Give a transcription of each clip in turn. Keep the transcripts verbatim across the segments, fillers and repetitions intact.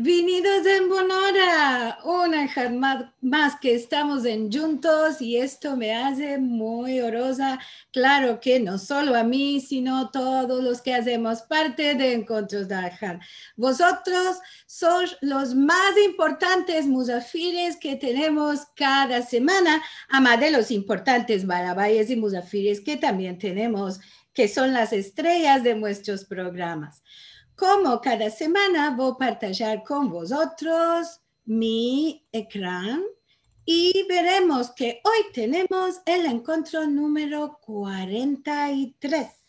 Vinidos en buen ora. Una vez ma-, mas ke estamos en djuntos i esto me aze muy oroza. Klaro ke no solo a mi, sino todos los ke azemos parte de Enkontros de Alahad. Vozotros sois los mas importantes muzafires ke tenemos kada semana, ama de los importantes balabayes i muzafires ke tambien tenemos, ke son las estreyas de muestros programas. Komo kada semana, vo a partajar kon vozotros mi ekran i veremos ke oy tenemos el enkontro numero kuarenta i tres.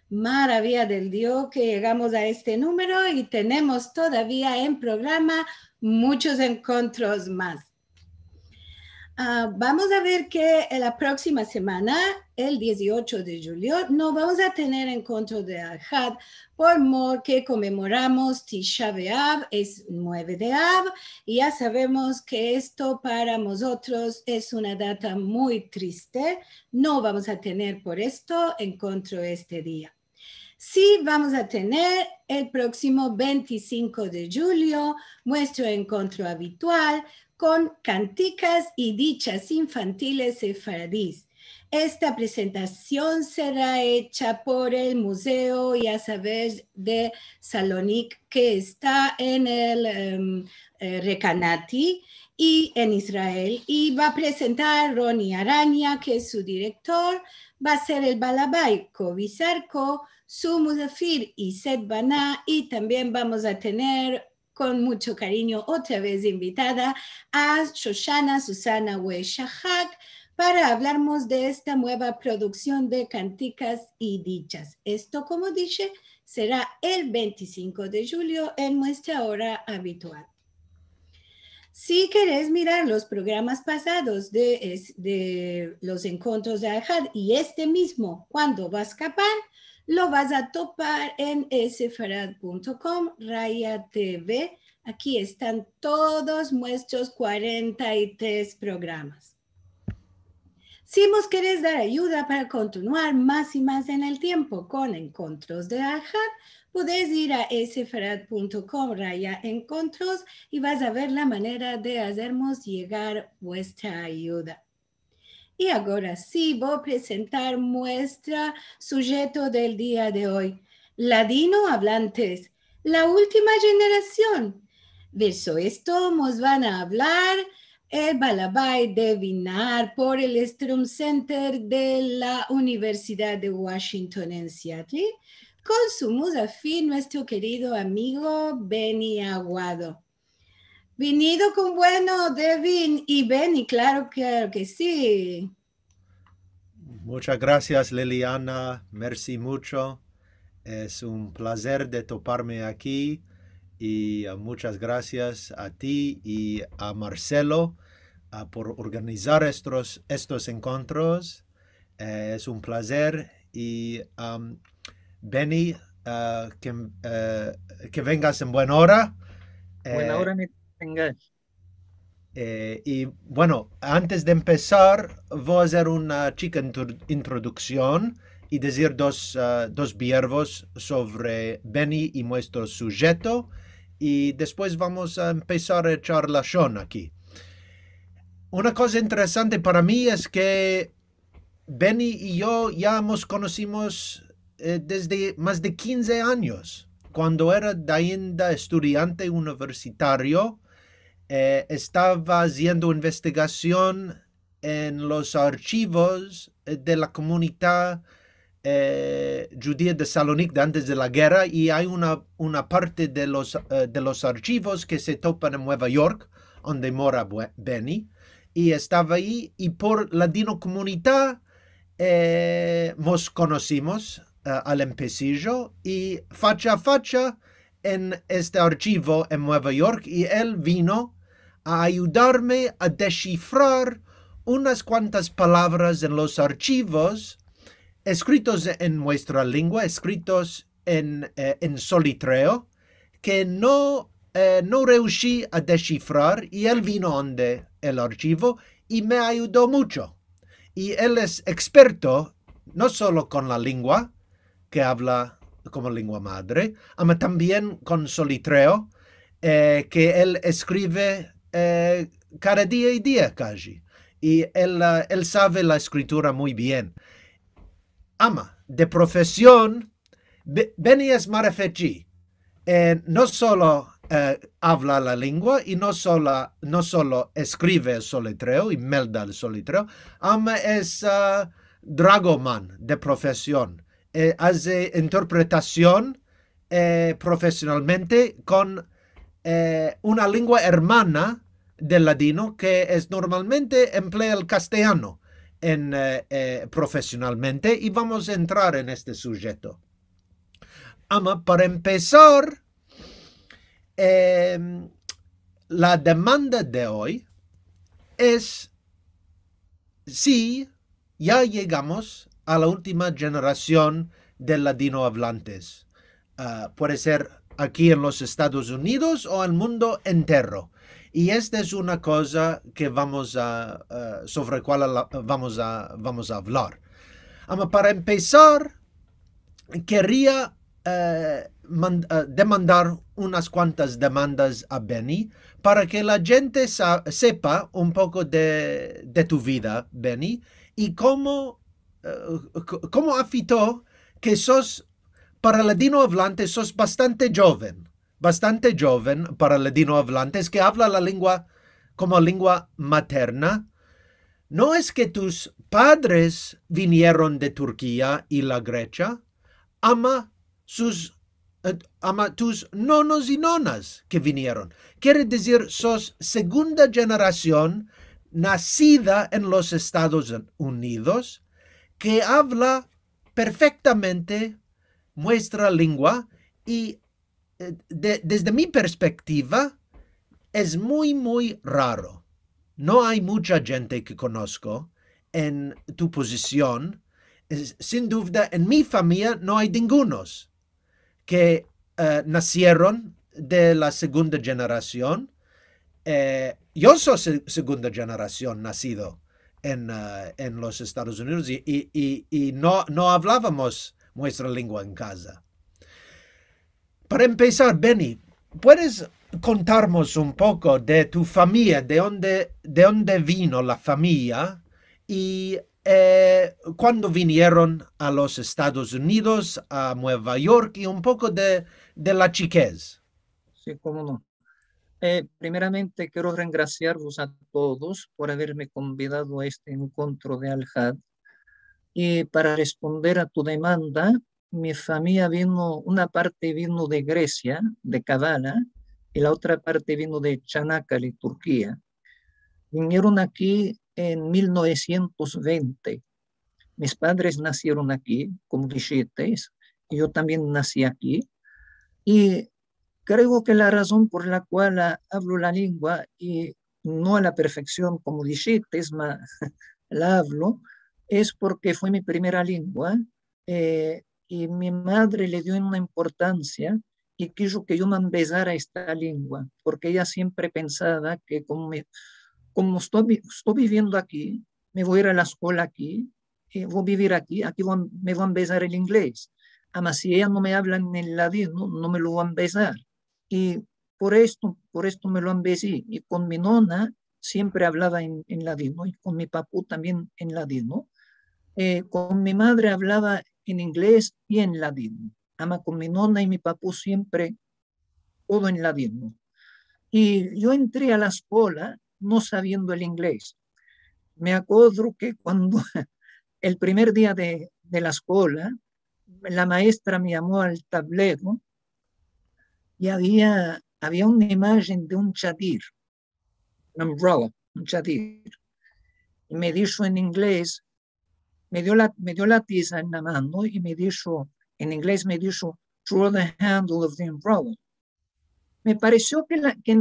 Maraviya del Dio ke yegamos a este numero i tenemos todavia en programa munchos enkontros mas. Ah, vamos a ver ke en la proksima semana, el dieziocho de djulio, no vamos a tener Enkontro de Alahad, por mor ke konmemoramos Tisha B'Av, es nueve de Av, i ya savemos ke esto para mozotros es una data muy triste. No vamos a tener por esto enkontro este dia. Si vamos a tener el proksimo ventisinko de djulio muestro enkontro avitual kon kantikas i dichas infantiles sefaradis. Esta presentasion sera echa por el Muzeo, ya saves, de Salonik, ke esta en el, em, eh, Rekanati i en Israel, i va a presentar Roni Aranya, ke es su direktor, va a ser el balabay Kovi Sarko, su muzafir Iset Bana, i tambien vamos a tener kon muncho karinyo otra vez invitada a Shoshana Susana Weshahak para avlarmos de esta mueva produksion de kantikas i dichas. Esto, komo dishe, sera el ventisinko de djulio en muestra ora avitual. Si keres mirar los programas pasados de es-, de los enkontros de Alahad i este mizmo, kuando va a eskapar, lo vas a topar en sefarad punto com raya T V. Aki estan todos muestros kuarenta i tres programas. Si mos keres dar ayuda para kontinuar mas i mas en el tiempo kon enkontros de Alahad, podes ir a sefarad punto com raya enkontros i vas a ver la manera de azermos yegar vuestra ayuda. I agora si vo a presentar muestra sujeto del dia de oy. Ladino avlantes, la ultima jenerasion. Verso esto mos van a avlar el balabay Devin Nahar por el Estrum Center de la Universidad de Washington en Seattle, kon su muzafir, muestro kerido amigo Beni Aguado. Vinido kon bueno, Devin i Beni, klaro, klaro ke si. Munchas grasias, Liliana. Mersi muncho. Es un plazer de toparme aki. I, ah, munchas grasias a ti i a Marcelo, ah, por organizar estos, estos enkontros. Eh, es un plazer. I, am, Beni, ah, ke, eh, ke vengas en buen ora. Buen ora me tengas. Eh, i, bueno, antes de empesar, vo a azer una chika intro-, introduksion i dizir dos, ah, dos biervos sovre Beni i muestro sujeto, i despues vamos a empesar a echar lashon aki. Una koza interesante para mi es ke Beni i yo ya mos konosimos, eh, desde mas de kinze anyos. Kuando era dainda estudiante universitario, eh, estava aziendo investigasion en los arshivos, eh, de la komunidad, eh, djudia de Salonik de antes de la gerra, i ay una, una parte de los, eh, de los arshivos ke se topan en Nueva York, onde mora Bue-, Beni, i estava ayi, i por Ladino Komunita, eh, mos konosimos, eh, al empesijo, i facha a facha en este arshivo en Nueva York, i el vino a ayudarme a deshifrar unas kuantas palavras en los arshivos eskritos en muestra lengua, eskritos en, eh, en solitreo, ke no, eh, no reushi a deshifrar, i el vino onde el arshivo i me ayudo muncho. I el es eksperto no solo kon la lengua, ke avla komo lengua madre, ama tambien kon solitreo, eh, ke el eskrive, eh, kada dia i dia kaji. I el, ah, el save la eskritura muy bien. Ama, de profesion, Be-, Beni es marefetji. Eh, no solo, eh, avla la lengua i no solo, no solo eskrive el soletreo i melda el soletreo, ama es, ah, dragoman de profesion. Eh, aze interpretasion, eh, profesionalmente kon, eh, una lengua ermana del ladino ke es normalmente emplea el kasteyano en, eh, eh, profesionalmente, i vamos a entrar en este sujeto. Ama, para empesar, em, la demanda de oy es si ya yegamos a la ultima jenerasion de ladinoavlantes. Ah, puede ser aki en los Estados Unidos o el mundo entero. I esta es una koza ke vamos a, ah, sovre kual la, vamos a, vamos a avlar. Ama, para empesar, keria, eh, man-, eh, demandar unas kuantas demandas a Beni para ke la djente sa-, sepa un poko de, de tu vida, Beni, i komo, eh, ko-, komo afito ke sos, para ladinoavlantes, sos bastante djoven, bastante djoven para ladinoavlantes, ke avla la lengua komo lengua materna. No es ke tus padres vinieron de Turkia i la Gresia, ama sus, eh, ama tus nonos i nonas ke vinieron. Kere dizir, sos segunda jenerasion nasida en los Estados Unidos, ke avla perfektamente muestra lengua i, eh, de-, desde mi perspektiva, es muy, muy raro. No ay mucha djente ke konosko en tu pozision. Es, sin duvda, en mi famiya no ay ningunos ke, eh, nasieron de la segunda jenerasion. Eh, yo so se-, segunda jenerasion nasido en, eh, en los Estados Unidos i, i, i, i no, no avlavamos muestra lengua en kaza. Para empesar, Beni, puedes kontarmos un poko de tu famiya, de onde, de onde vino la famiya i, eh, kuando vinieron a los Estados Unidos, a Nueva York, i un poko de, de la chikez? Si, komo no. Eh, primeramente, kero rengrasiarvos a todos por averme konvidado a este enkontro de Alhad. I para responder a tu demanda, mi famiya vino, una parte vino de Gresia, de Kavala, i la otra parte vino de Çanakkale, Turkia. Vinieron aki en mil novesientos vente. Mis padres nasieron aki, komo dishites, i yo tambien nasi aki. I kreo ke la razon por la kual, ah, avlo la lengua, i no a la perfeksion, komo dishites, ma la avlo, es porke fue mi primera lengua, eh, i mi madre le dio una importansia i kijo ke yo me ambezara esta lengua, porke eya siempre pensava ke komo me, komo esto vi-, esto biviendo aki, me vo ir a la eskola aki, eh, vo bivir aki, aki vo, me vo ambezar el inglez. Ama si eya no me avla en el ladino, no me lo vo ambezar. I por esto, por esto me lo ambezi. I kon mi nona siempre avlava en, en ladino, i kon mi papu tambien en ladino. Eh, kon mi madre avlava en inglez i en ladino. Ama kon mi nona i mi papu siempre todo en ladino. I yo entre a la eskola no saviendo el inglez. Me akodro ke kuando el primer dia de, de la eskola, la maestra me yamo al tablero i avia, avia una imajen de un chadir, un umbrella, un chadir. I me disho en inglez, me dio la, me dio la tiza en la mano i me disho, en inglez me disho, "Draw the handle of the umbrella." Me paresio ke la, ke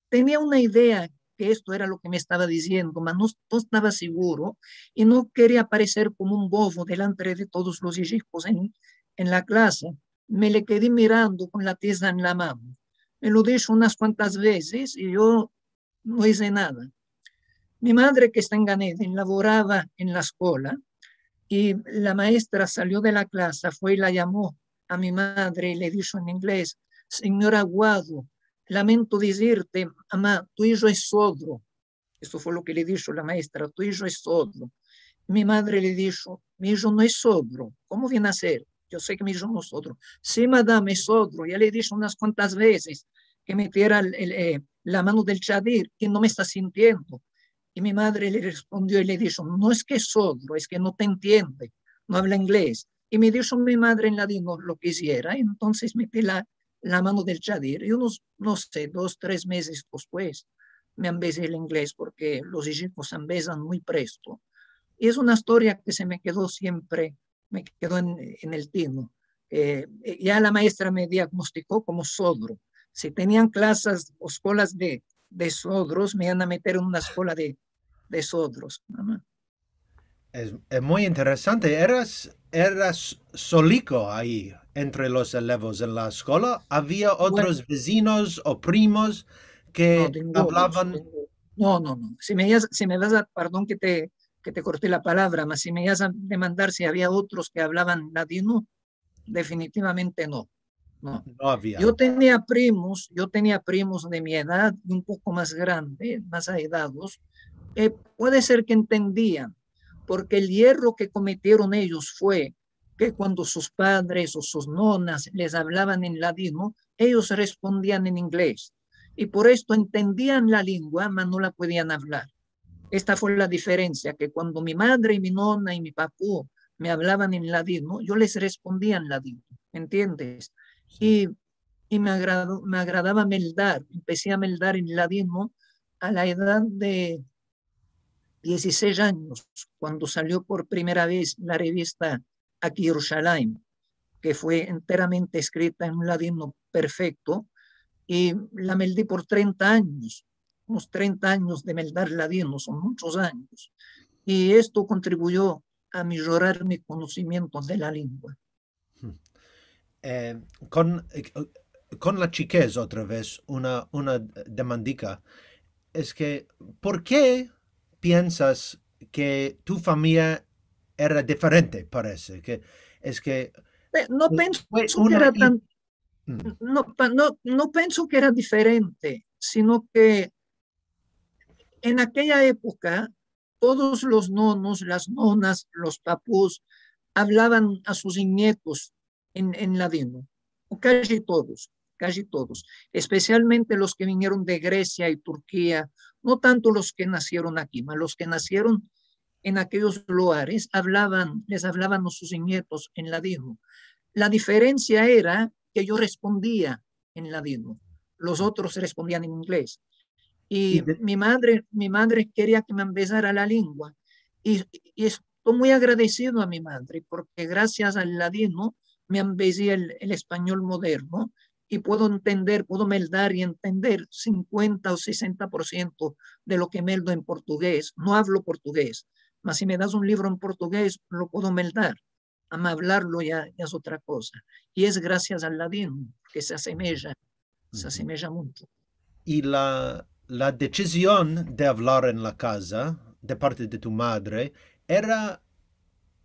tenia una idea ke esto era lo ke me estava diziendo, ma no, no estava seguro i no keria apareser komo un bovo delante de todos los ijos en, en la klase. Me le kedi mirando kon la tiza en la mano. Me lo disho unas kuantas vezes i yo no ize nada. Mi madre, ke esta en Gan Eden, lavorava en la eskola i la maestra salio de la klase, fue i la yamo a mi madre i le disho en inglez, "Sinyora Aguado, lamento dizirte, ama, tu ijo es sodro. Esto fue lo ke le disho la maestra, tu ijo es sodro. Mi madre le disho, mi ijo no es sodro, komo viene a ser? Yo se ke mi ijo no es sodro. Si, madam, es sodro, ya le disho unas kuantas vezes ke metiera el, el, eh, la mano del chadir i no me esta sintiendo. I mi madre le respondio i le disho, no es ke es sodro, es ke no te entiende, no avla inglez. I me disho mi madre en ladino lo ke iziera, entonses meti la, la mano del chadir. I unos, no se, dos, tres mezes despues, me ambezi el inglez, porke los ijikos se ambezan muy presto. I es una istoria ke se me kedo siempre, me kedo en, en el tino. Eh, ya la maestra me diagnostiko komo sodro. Si tenian klasas o eskolas de, de sodros, me ivan a meter en una eskola de, de sodros, mama. Es, es muy interesante. Eras, eras soliko ayi entre los elevos en la eskola? Avia otros vezinos o primos ke avlavan? No, no, no. Si me, si me vas a, pardon ke te, ke te korti la palavra, mas si me vas a demandar si avia otros ke avlavan ladino, definitivamente no. No. No avia. Yo tenia primos, yo tenia primos de mi edad i un poko mas grande, mas aedados. Eh, puede ser ke entendian, porke el yerro ke kometieron eyos fue ke kuando sus padres o sus nonas les avlavan en ladino, eyos respondian en inglez. I por esto entendian la lengua, mas no la pudian avlar. Esta fue la diferensia, ke kuando mi madre i mi nona i mi papu me avlavan en ladino, yo les respondia en ladino, entiendes? I, i me agrado, me agradava meldar, empesi a meldar en ladino a la edad de dizisesh anyos, kuando salio por primera vez la revista Aki Yerushalayim, ke fue enteramente eskrita en un ladino perfekto, i la meldi por trenta anyos, unos trenta anyos de meldar ladino, son munchos anyos, i esto kontribuyo a mijorar mi konosimiento de la lengua. Eh, kon, eh, kon la chikez otra vez, una, una demandika, es ke, por ke piensas ke tu famiya era diferente, parese? Ke, es ke, eh, no penso ke era tan, no, no, no penso ke era diferente, sino ke en akeya epoka todos los nonos, las nonas, los papus avlavan a sus inyetos en, en ladino, o kaji todos, kaji todos, espesialmente los ke vinieron de Gresia i Turkia, no tanto los ke nasieron aki, mas los ke nasieron en akeyos lugares avlavan, les avlavan a sus inyetos en ladino. La diferensia era ke yo respondia en ladino, los otros respondian en inglez. I mi madre, mi madre keria ke me ambezara la lengua. I, i esto muy agradesido a mi madre, porke grasias al ladino me ambezi el, el espanyol moderno i puedo entender, puedo meldar i entender sinkuenta o sesenta por siento de lo ke meldo en portugez. No avlo portugez, mas si me das un livro en portugez, lo puedo meldar. Ama avlarlo ya, ya es otra koza. I es grasias al ladino, ke se asemeja, se asemeja muncho. I la, la desizion de avlar en la kaza, de parte de tu madre, era,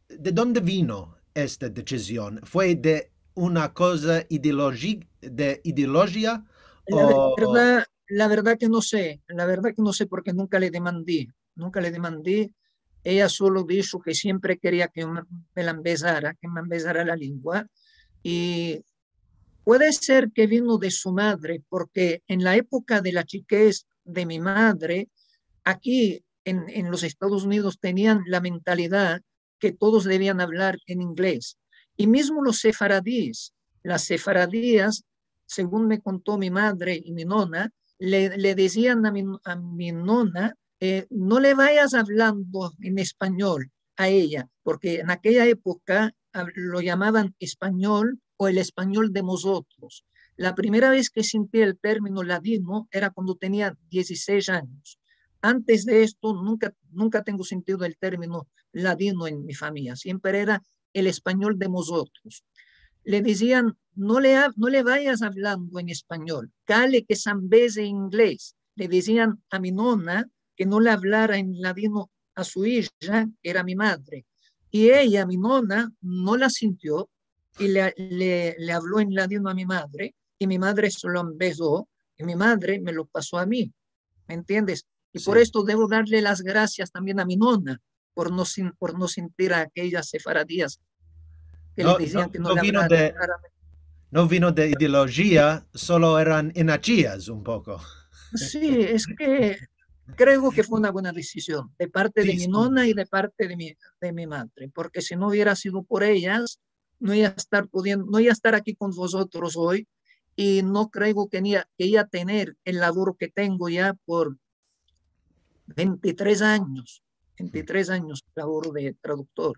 de donde vino esta desizion? Fue de una koza ideoloji-, de ideolojia? La verdad, la verdad ke no se, la verdad ke no se, porke nunka le demandi, nunka le demandi. Eya solo disho ke siempre keria ke yo me, me la ambezara, ke me ambezara la lengua. I puede ser ke vino de su madre, porke en la epoka de la chikez de mi madre, aki en, en los Estados Unidos tenian la mentalidad ke todos devian avlar en inglez. I mizmo los sefaradis, las sefaradias, segun me konto mi madre i mi nona, le, le dizian a mi, a mi nona, eh, no le vayas avlando en espanyol a eya, porke en akeya epoka av-, lo yamavan espanyol o el espanyol de mozotros. La primera vez ke sinti el termino ladino era kuando tenia dizisesh anyos. Antes de esto, nunka, nunka tengo sintido el termino ladino en mi famiya. Siempre era el espanyol de mozotros. Le dizian, no le, no le vayas avlando en espanyol, kale ke se ambeze inglez. Le dizian a mi nona ke no le avlara en ladino a su ija, ke era mi madre. I eya, mi nona, no la sintio i le, le, le avlo en ladino a mi madre, i mi madre se lo ambezo, mi madre me lo paso a mi, me entiendes? I por esto devo darle las grasias tambien a mi nona, por no sen-, por no sentir a akelas sefaradias ke le dizian ke no le agrada. No vino de ideolojia, solo eran enachias un poko. Si, es ke kreo ke fue una buena desizyon de parte de mi nona i de parte de mi, de mi madre, porke si no uviera sido por eyas, no iva a estar pudien-, no iva a estar aki kon vozotros oy, i no kreo ke iva, ke iva a tener el lavoro ke tengo ya por vente i tres anyos, vente i tres anyos lavoro de traduktor.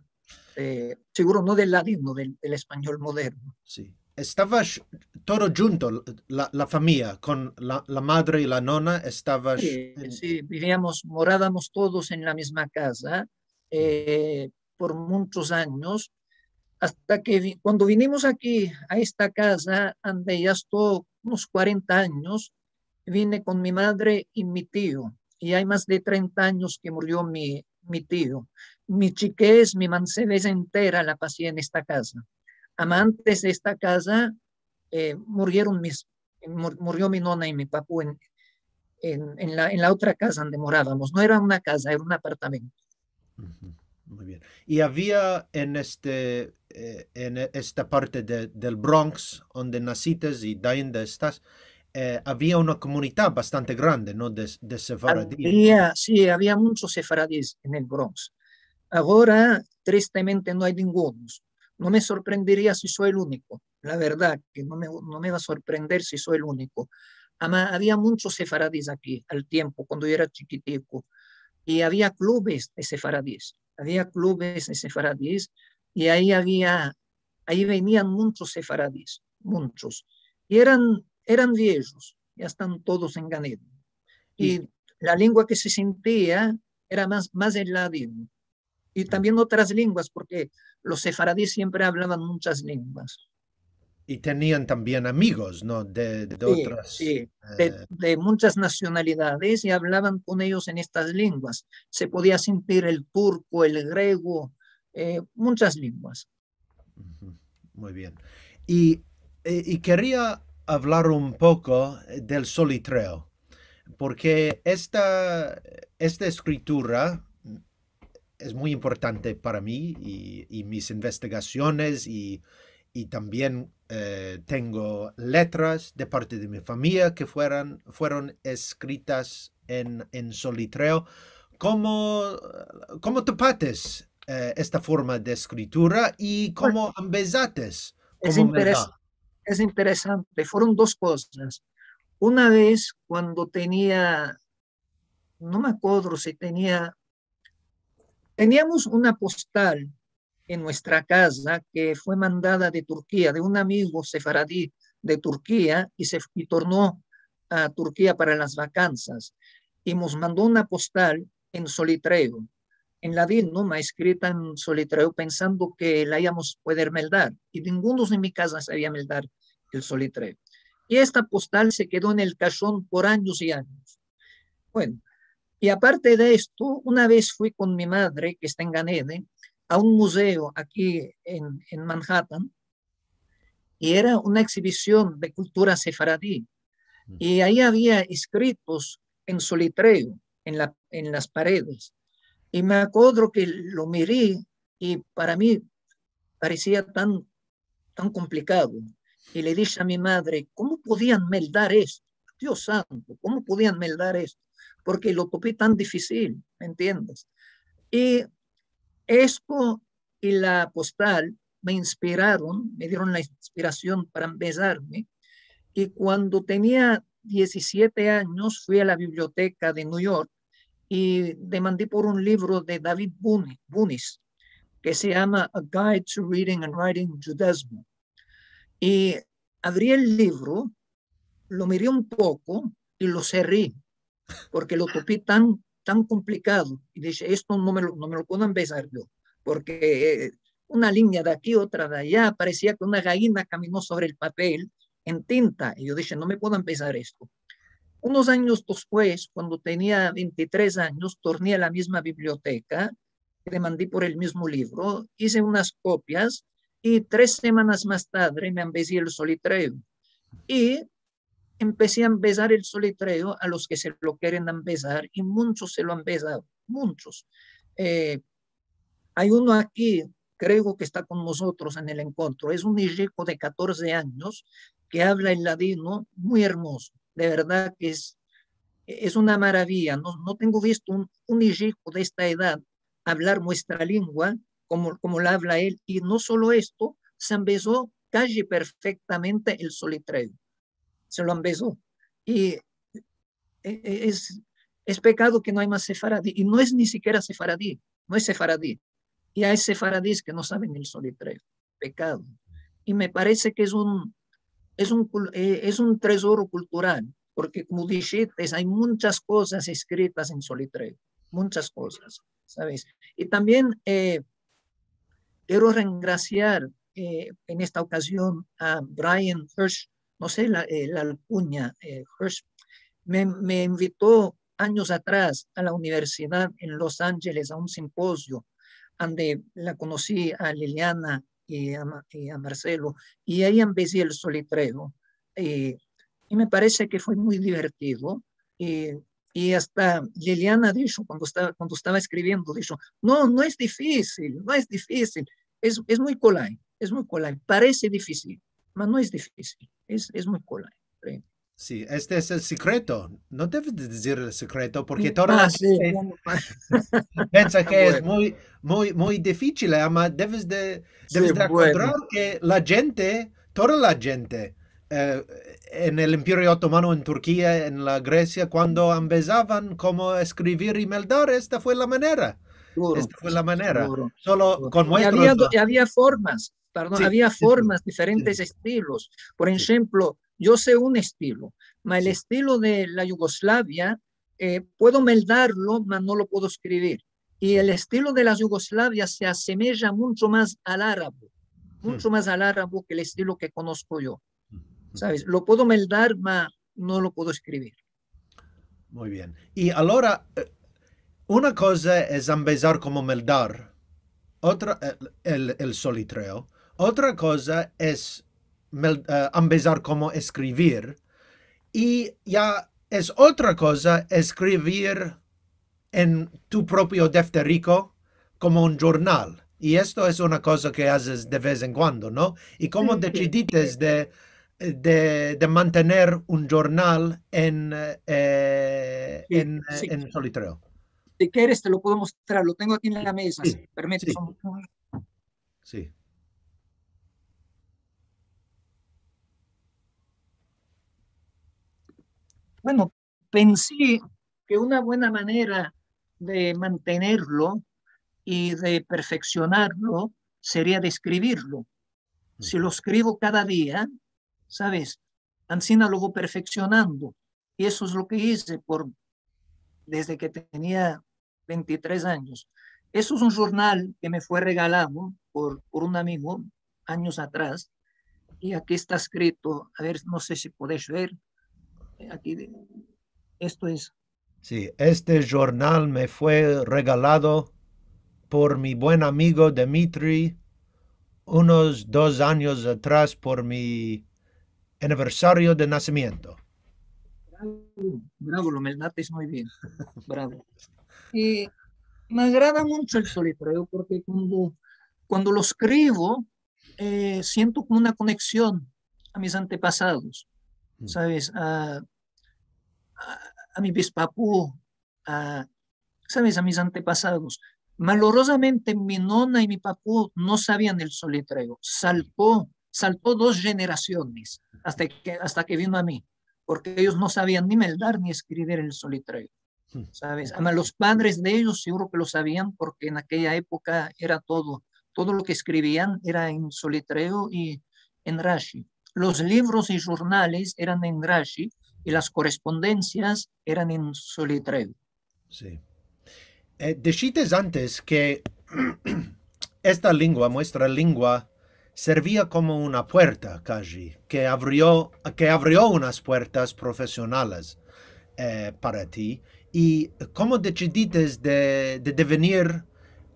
Eh, seguro no del ladino, del, del espanyol moderno. Si. Estavas todo djunto, la, la famiya, kon la, la madre i la nona, estavas... Si, si, biviamos, moravamos todos en la mizma kaza, eh, por munchos anyos, asta ke vi-, kuando vinimos aki a esta kaza, ande ya esto unos kuarenta anyos, vine kon mi madre i mi tio, i ay mas de trenta anyos ke murio mi, mi tio. Mi chikez, mi mansevez entera la pasi en esta kaza. Ama antes de esta kaza, eh, murieron mis, mur-, murio mi nona i mi papu en, en, en la, en la otra kaza ande moravamos. No era una kaza, era un apartamento. Muy bien. I avia en este, eh, en esta parte de, del Bronx, onde nasites i de ayi onde estas, eh, avia una komunidad bastante grande, no? De, de sefaradi. Avia, si, avia munchos sefaradis en el Bronx. Agora, tristemente, no ay ningunos. No me sorprenderia si so el uniko. La verdad ke no me, no me va a sorprender si so el uniko. Ama, avia munchos sefaradis aki al tiempo, kuando yo era chikitiko. I avia klubes de sefaradis. Avia klubes de sefaradis. I ayi avia, ayi venian munchos sefaradis, munchos. I eran, eran viejos, ya estan todos en Gan Eden. I la lengua ke se sentia era mas, mas el ladino. I tambien otras lenguas, porke los sefaradis siempre avlavan munchas lenguas. I tenian tambien amigos, no? De, de otras, si, de, eh, de munchas nasionalidades i avlavan kon eyos en estas lenguas. Se podia sentir el turko, el grego, eh, munchas lenguas. Muy bien. I, eh, i keria avlar un poko del solitreo, porke esta, esta eskritura es muy importante para mi i, i mis investigasiones i, i tambien, eh, tengo letras de parte de mi famiya ke fueran, fueron eskritas en, en solitreo. Komo, komo topates, eh, esta forma de eskritura i komo ambezates? Es komo interes-, es interesante. Fueron dos kozas. Una vez, kuando tenia, no me akodro si tenia, teniamos una postal en muestra kaza ke fue mandada de Turkia, de un amigo sefaradi de Turkia, i se, i torno a Turkia para las vakansas. I mos mando una postal en solitreo, en ladino, ma eskrita en solitreo, pensando ke la ivamos a poder meldar. I ninguno en mi kaza savia meldar el solitreo. I esta postal se kedo en el kashon por anyos i anyos. Bueno, i aparte de esto, una vez fui kon mi madre, ke esta en Gan Eden, a un muzeo aki en, en Manhattan, i era una egzibision de kultura sefaradi. I ayi avia eskritos en solitreo en la, en las paredes. I me akodro ke lo miri i para mi paresia tan tan komplikado. I le dishe a mi madre, "Komo podian meldar esto? Dios santo, komo podian meldar esto?" Porke lo topi tan difisil, me entiendes? I esto i la postal me inspiraron, me dieron la inspirasion para ambezarme. I kuando tenia diezisiete anyos, fui a la biblioteka de New York i demandi por un livro de David Buni-, Bunis, ke se yama A Guide to Reading and Writing Judaism. I avri el livro, lo miri un poko i lo serri, porke lo topi tan, tan komplikado. I dishe, "Esto no me lo, no me lo puedo ambezar yo", porke, eh, una linya de aki, otra de aya, paresia ke una gayina kamino sovre el papel en tinta. I yo dishe, "No me puedo ambezar esto". Unos anyos despues, kuando tenia vente i tres anyos, torni a la mizma biblioteka, demandi por el mizmo livro, ize unas kopias i tres semanas mas tadre me ambezi el solitreo. I empesi a ambezar el solitreo a los ke se lo keren ambezar, i munchos se lo han ambezado, munchos. Eh, ay uno aki, kreo ke esta kon mozotros en el enkontro, es un ijiko de katorze anyos ke avla el ladino muy ermozo, de verdad ke es, es una maraviya. No, no tengo visto un, un ijiko de esta edad avlar muestra lengua komo, komo la avla el. I no solo esto, se ambezo kaji perfektamente el solitreo. Se lo ambezo. I, e, e, es, es pekado ke no ay mas sefaradi. I no es ni sikiera sefaradi, no es sefaradi. I ay sefaradis ke no saven el solitreo. Pekado. I me parese ke es un, es un kul-, e, es un tezoro kultural, porke, komo dishites, ay munchas kozas eskritas en solitreo, munchas kozas, saves? I tambien, e, kero rengrasiar, e, en esta okazion a Brian Hirsch, no se la, e, la alkunya, e, Hirsch, me, me invito anyos atras a la universidad en Los Angeles a un simpozio ande la konosi a Liliana i a Ma-, i a Marcelo, i ayi ambezi el solitreo, i, i me parese ke fue muy divertido, i, i asta Liliana disho, kuando esta-, kuando estava eskriviendo, disho: "No, no es difisil, no es difisil, es, es muy kolay, es muy kolay, parese difisil, mas no es difisil, es, es muy kolay." Si, este es el sekreto. No deves de dizir el sekreto, porke toda la djente pensa ke es muy, muy, muy difisil, ama deves de, deves de akodrar ke la djente, toda la djente, e, en el Imperio Otomano, en Turkia, en la Gresia, kuando ambezavan komo eskrivir i meldar, esta fue la manera. Esta fue la manera. Solo kon muestros, avia, avia formas, pardon, avia formas, diferentes estilos. Por enshemplo, yo se un estilo, ma el estilo de la Yugoslavia, e, puedo meldarlo, ma no lo puedo eskrivir. I el estilo de la Yugoslavia se asemeja muncho mas al arabo, muncho mas al arabo ke el estilo ke konosko yo. Saves? Lo puedo meldar, ma no lo puedo eskrivir. Muy bien. I alora, e, una koza es ambezar komo meldar, otra, e, el, el solitreo, otra koza es mel-, e, ambezar komo eskrivir, i ya es otra koza eskrivir en tu propio defteriko komo un jurnal. I esto es una koza ke azes de vez en kuando, no? I komo desidites de, de, de mantener un jurnal en, e, en, en solitreo? Si keres, te lo puedo mostrar. Lo tengo aki en la meza. Si, si. Bueno, pensi ke una buena manera de mantenerlo i de perfeksionarlo seria de eskrivirlo. Si lo eskrivo kada dia, saves, ansina lo vo perfeksionando. I eso es lo ke ize por, desde ke tenia ventitres anyos. Eso es un jurnal ke me fue regalado por, por un amigo anyos atras. I aki esta eskrito, a ver, no se si podesh ver. Aki, esto es. Si, este jurnal me fue regalado por mi buen amigo Dmitri unos dos anyos atras por mi aniversario de nasimiento. Bravo, bravo, lo meldates muy bien. Bravo. I me agrada muncho el solitreo porke kuando, kuando lo eskrivo, e, siento komo una koneksion a mis antepasados, saves? A, a, a mi bispapu, a, saves, a mis antepasados. Malorozamente, mi nona i mi papu no savian el solitreo. Salto, salto dos jenerasiones asta ke, asta ke vino a mi, porke eyos no savian ni meldar ni eskrivir el solitreo. Saves? Ama los padres de eyos siguro ke lo savian, porke en akeya epoka era todo, todo lo ke eskrivian era en solitreo i en Rashi. Los livros i jurnales eran en Rashi i las korespondensias eran en solitreo. Si. E, deshites antes ke esta lengua, muestra lengua, servia komo una puerta, kaji, ke avrio, ke avrio unas puertas profesionales, e, para ti. I komo desidites de, de devenir,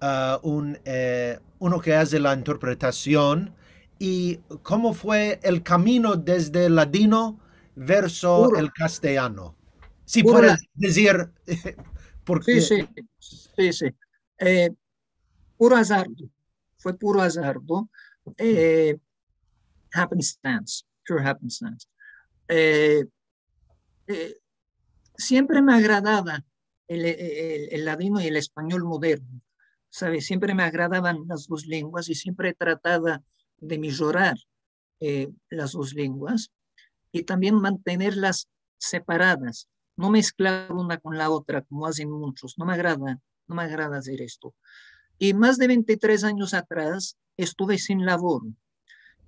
a, un, e, uno ke aze la interpretasion, i komo fue el kamino desde ladino verso el kastelyano. Si puedes dizir, porke si, si, si, si. Eh, puro azardo, fue puro azardo. Eh, happenstance, pure happenstance. Eh, eh, siempre me agradaba el, el, el ladino i el espanyol moderno, sabe? Siempre me agradavan las dos lenguas i siempre tratava de mejorar eh, las dos lenguas i tambien mantenerlas separadas, no mesklar una kon la otra komo azen munchos. No me agrada, no me agrada azer esto. I mas de vente i tres anyos atras estuve sin lavoro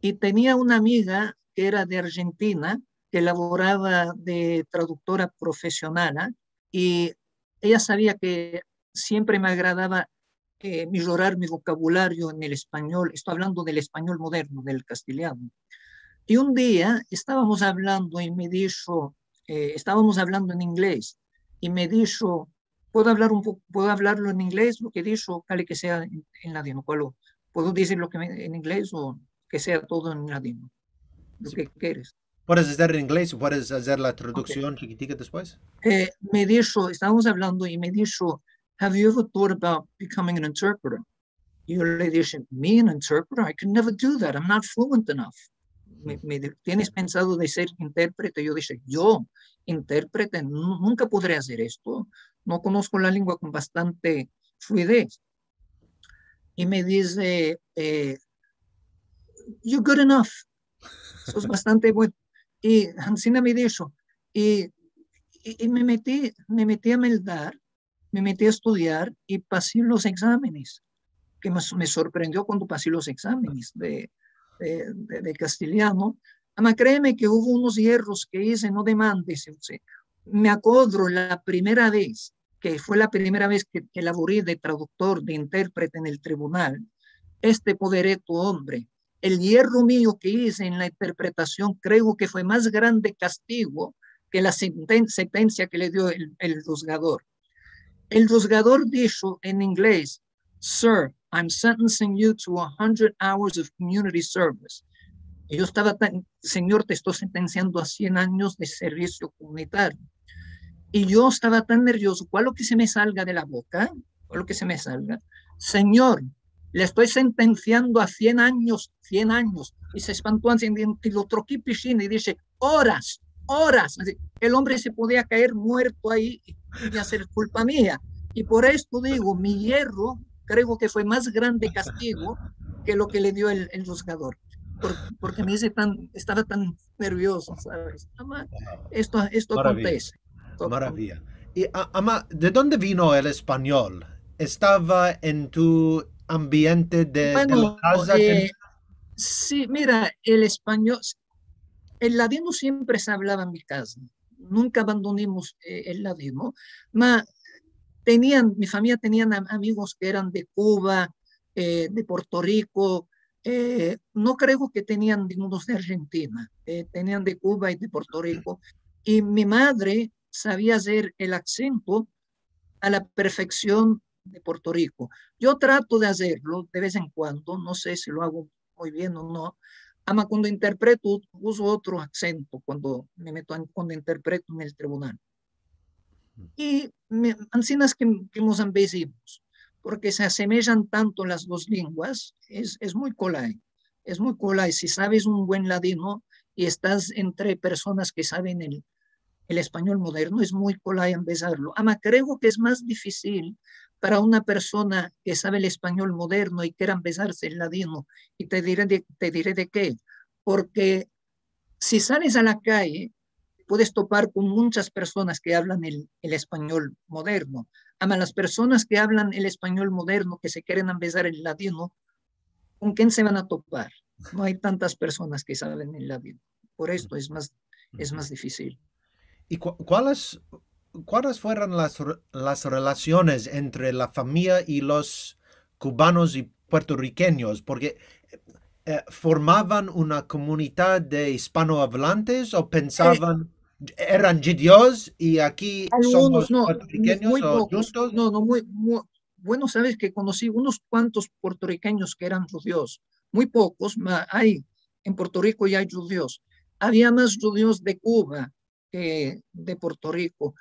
i tenia una amiga ke era de Arjentina, ke lavorava de traduktora profesionala i eya savia ke siempre me agradava eh, mejorar mi vokabulario en el espanyol. Esto avlando del espanyol moderno, del kastelyano. I un dia estavamos avlando i me disho, eh, estavamos avlando en inglez i me disho, puedo avlar un poko, puedo avlarlo en inglez, lo ke disho, kale ke sea en, en ladino, kualo, puedo dizir lo ke me, en inglez o ke sea todo en ladino, lo ke keres. Puedes azer en inglez o puedes azer la traduksion chikitika despues. Eh, me disho, estavamos avlando i me disho, "Have you ever thought about becoming an interpreter?" I yo le dishe, "Me, an interpreter? I could never do that. I'm not fluent enough." Me, me di-, "Tienes pensado de ser interprete?" Yo dishe, "Yo, interprete, nu-, nunka podre azer esto. No konosko la lengua kon bastante fluidez." I me dize, eh, "You're good enough. Sos bastante bueno." I ansina me disho. I, i, i me meti, me meti a meldar, me meti a estudiar i pasi los egzamenes, ke me, me sorprendio kuando pasi los egzamenes de, de, de, de kastelyano. Ama, kreeme ke uvo unos yerros ke ize, no demandes, o sea, me akodro la primera vez ke fue la primera vez ke, ke lavori de traduktor, de interprete en el tribunal, este podereto ombre, el yerro mio ke ize en la interpretasion, kreo ke fue mas grande kastigo ke la senten-, sentensia ke le dio el, el juzgador. El juzgador disho en inglez, "Sir, I'm sentencing you to a hundred hours of community service." Yo estava tan, "Señor, te estoy sentenciando a cien años de servicio comunitario." I yo estava tan nerviozo, kualo ke se me salga de la boka, kualo ke se me salga. "Señor, le estoy sentenciando a cien anyos, cien anyos." I se espanto, i lo troki pishin i dishe, "Oras, oras." Ansi, el ombre se podia kaer muerto ayi i, i iva a ser kulpa mia. I por esto digo, mi yerro, kreo ke fue mas grande kastigo ke lo ke le dio el, el juzgador. Por-, porke me ize tan, estava tan nerviozo, saves? Ama, esto, esto akontese. Esto akontese. Maravilla. I, a-, ama, de donde vino el espanyol? Estava en tu ambiente de, de la kaza? Bueno, eh, si, mira, el espanyol, el ladino siempre se avlava en mi kaza. Nunka abandonimos, eh, el ladino. Ma, tenian, mi famiya tenian am-, amigos ke eran de Kuba, eh, de Porto Riko, eh, no kreo ke tenian ningunos de Arjentina, eh, tenian de Kuba i de Porto Riko. I mi madre savia azer el aksento a la perfeksion de Porto Riko. Yo trato de azerlo de vez en kuando, no se si lo ago muy bien o no, ama kuando interpreto uzo otro aksento kuando me meto en, kuando interpreto en el tribunal. I me, ansina es ke, ke mos ambezimos, porke se asemejan tanto las dos lenguas, es, es muy kolay, es muy kolay. Si saves un buen ladino i estas entre personas ke saven el, el espanyol moderno, es muy kolay ambezarlo. Ama, kreo ke es mas difisil para una persona ke save el espanyol moderno i kere ambezarse el ladino. I te dire de, te dire de ke. Porke si sales a la kaye, puedes topar kon munchas personas ke avlan el, el espanyol moderno. Ama las personas ke avlan el espanyol moderno, ke se keren ambezar el ladino, kon ken se van a topar? No ay tantas personas ke saven el ladino. Por esto es mas, es mas difisil. I ku-, kualas, kualas fueron las re-, las relasiones entre la famiya i los kubanos i puertorikenyos? Porke, eh, formavan una komunidad de ispanoavlantes o pensavan, eran djudios i aki somos puertorikenyos o djuntos? No, no, muy, muy, bueno, saves ke konosi unos kuantos puertorikenyos ke eran djudios, muy pokos, ma ay, en Porto Riko i ay djudios. avia mas djudios de Kuba ke de Puerto Riko.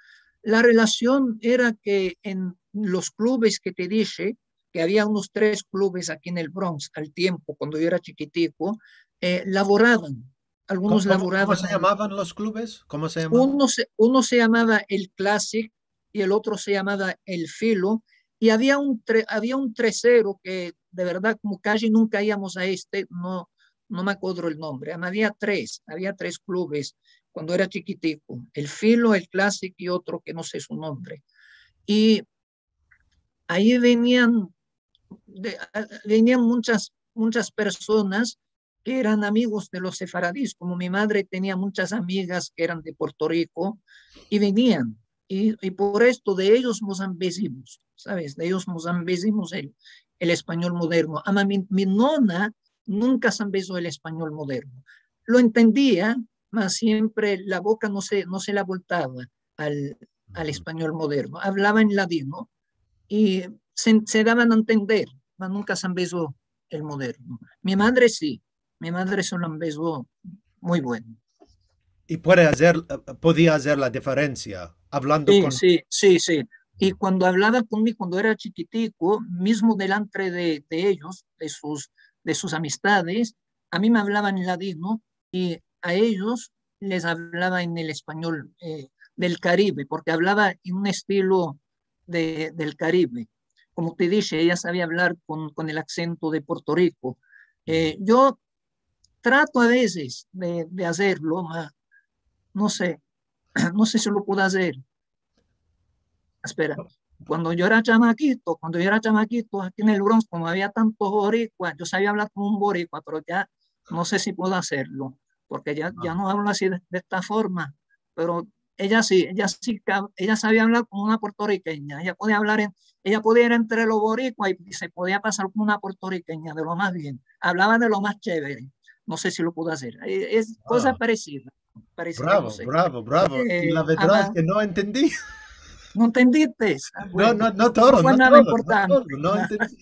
La relasion era ke en los klubes ke te dishe, ke avia unos tres klubes aki en el Bronx al tiempo, kuando yo era chikitiko, eh, lavoravan. Algunos lavoravan. Komo se yamavan los klubes? Komo se yamavan? Uno se, uno se yamava el Classic i el otro se yamava el Filo, i avia un tre-, avia un tresero ke de verdad komo kaji nunka iyamos a este, no, no me akodro el nombre. Ama, avia tres, avia tres klubes kuando era chikitiko, el Filo, el Classic i otro ke no se su nombre. I ayi venian, de, a, venian munchas, munchas personas ke eran amigos de los sefaradis, komo mi madre tenia munchas amigas ke eran de Puerto Riko, i venian. I, i por esto de eyos mos ambezimos, saves? De eyos mos ambezimos el, el espanyol moderno. Ama mi, mi nona nunka se ambezo el espanyol moderno. Lo entendia, mas siempre la boka no se, no se la voltava al, al espanyol moderno. Avlava en ladino i se, se davan a entender, mas nunka se ambezo el moderno. Mi madre si, mi madre se lo ambezo muy bueno. I puede azer, eh, podia azer la diferensia avlando kon... Si, si, si. I kuando avlava kon mi, kuando era chikitiko, mizmo delantre de, de eyos, de sus, de sus amistades, a mi me avlavan en ladino i a eyos les avlava en el espanyol, eh, del Karibe, porke avlava en un estilo de, del Karibe. Komo te dishe, eya savia avlar kon, kon el aksento de Puerto Riko. Eh, yo trato a vezes de, de azerlo, ma, no se, no se si lo puedo azer. Espera, kuando yo era chamakito, kuando yo era chamakito, aki en el Bronx, komo avia tantos borikuas, yo savia avlar komo un borikua, pero ya no se si puedo azerlo, porke ya, ya no avlo ansi de, de esta forma, pero eya si, eya si ka-, eya savia avlar komo una puertorikenya, eya podia avlar en, eya podia ir entre los borikuas i se podia pasar komo una puertorikenya, de lo mas bien. Avlava de lo mas chevere. No se si lo puedo azer. Eh, es koza paresida. Parese ke no se. Bravo, bravo, bravo. I la verdad es ke no entendi. No entendiste? No, no, no todo, no todo, no todo, no entendi.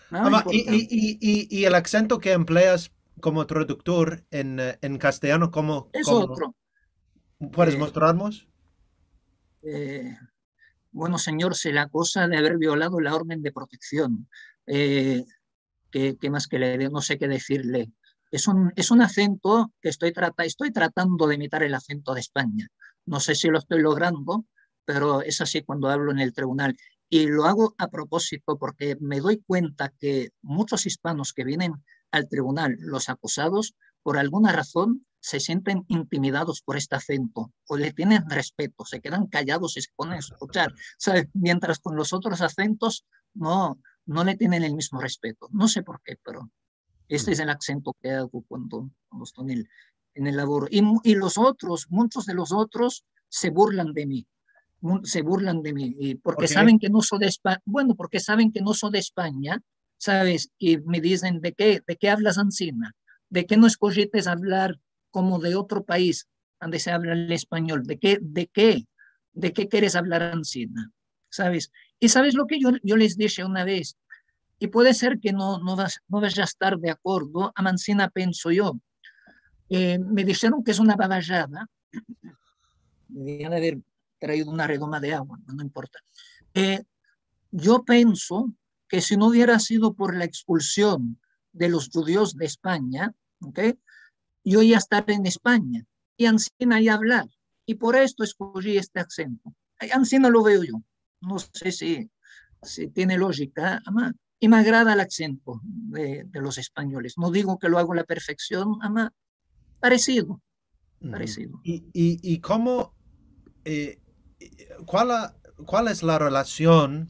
Ama, i, i, i, i, i el aksento ke empleas komo traduktor en, eh, en kastilyano, komo, es komo otro. Puedes mostrarmos? Eh, bueno, señor, se la akoza de aver violado la orden de proteksion. Eh, ke, ke mas ke le, no se ke dizirle. Es un, es un asento ke esto trata-, esto tratando de imitar el asento de Espanya. No se si lo esto logrando, pero es ansi kuando avlo en el tribunal. I lo ago a proposito porke me do kuenta ke munchos ispanos ke vienen al tribunal, los akusados, por alguna razon se sienten intimidados por este asento, o le tienen respeto, se kedan kayados i se ponen a eskuchar, saves? Mientras kon los otros asentos no, no le tienen el mizmo respeto. No se por ke, pero este es el aksento ke ago kuando, kuando esto en el, en el lavoro. I, i los otros, munchos de los otros se burlan de mi, mu-, se burlan de mi, i porke saven ke no so de Espa-, bueno, porke saven ke no so de Espanya, saves? I me dizen, de ke, de ke avlas ansina? De ke no eskojites avlar komo de otro pais, ande se avla el espanyol? De ke, de ke, de ke keres avlar ansina? Saves? I saves lo ke yo, yo les dishe una vez? I puede ser ke no, no vas, no vas a estar de akordo, ama ansina penso yo. Eh, me disheron ke es una babajada. Devian aver traido una redoma de agua, no importa. Eh, yo penso ke si no uviera sido por la ekspulsion de los djudios de Espanya, okey, yo ia estar en Espanya, i ansina ia avlar, i por esto eskoji este aksento. Ai, ansina lo veo yo. No se si, si tiene lojika, ama, i me agrada el aksento de, de los espanyoles. No digo ke lo ago a la perfeksion, ama, paresido, paresido. I, i, i komo, eh, kual a, kual es la relasion,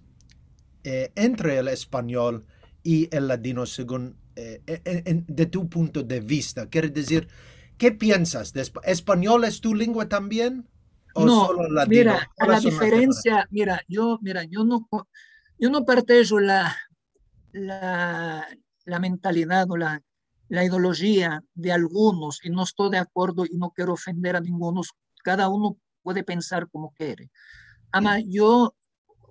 eh, entre el espanyol i el ladino segun, eh, en, en, de tu punto de vista? Kere dizir, ke piensas de espa-, espanyol es tu lengua tambien? O solo ladino? No, mira, a la diferensia, mira, yo, mira, yo no ko-, yo no partejo la, la, la mentalidad o la, la ideolojia de algunos, i no esto de akordo i no kero ofender a ningunos. Kada uno puede pensar komo kere. Ama yo,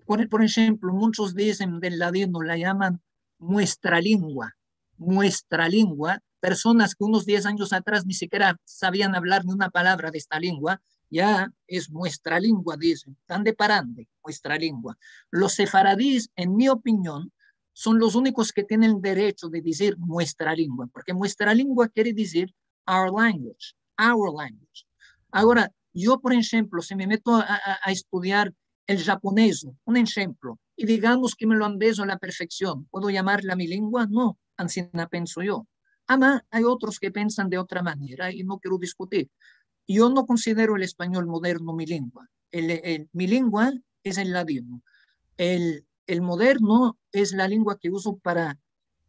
por, por enshemplo, munchos dizen del ladino, la yaman muestra lengua, muestra lengua, personas ke unos diez anyos atras ni sikiera savian avlar ni una palavra de esta lengua, ya es muestra lengua, dizen, tan de parande, muestra lengua. Los sefaradis, en mi opinion, son los unikos ke tienen derecho de dizir muestra lengua, porke muestra lengua kere dizir our language, our language. Agora, yo, por enshemplo, si me meto a, a, a estudiar el japonezo, un enshemplo, i digamos ke me lo andezo a la perfeksion, puedo yamarla mi lengua? No, ansina penso yo. Ama ay otros ke pensan de otra manera i no kero diskutir. Yo no konsidero el espanyol moderno mi lengua. El, el, mi lengua es el ladino. El, el moderno es la lengua ke uzo para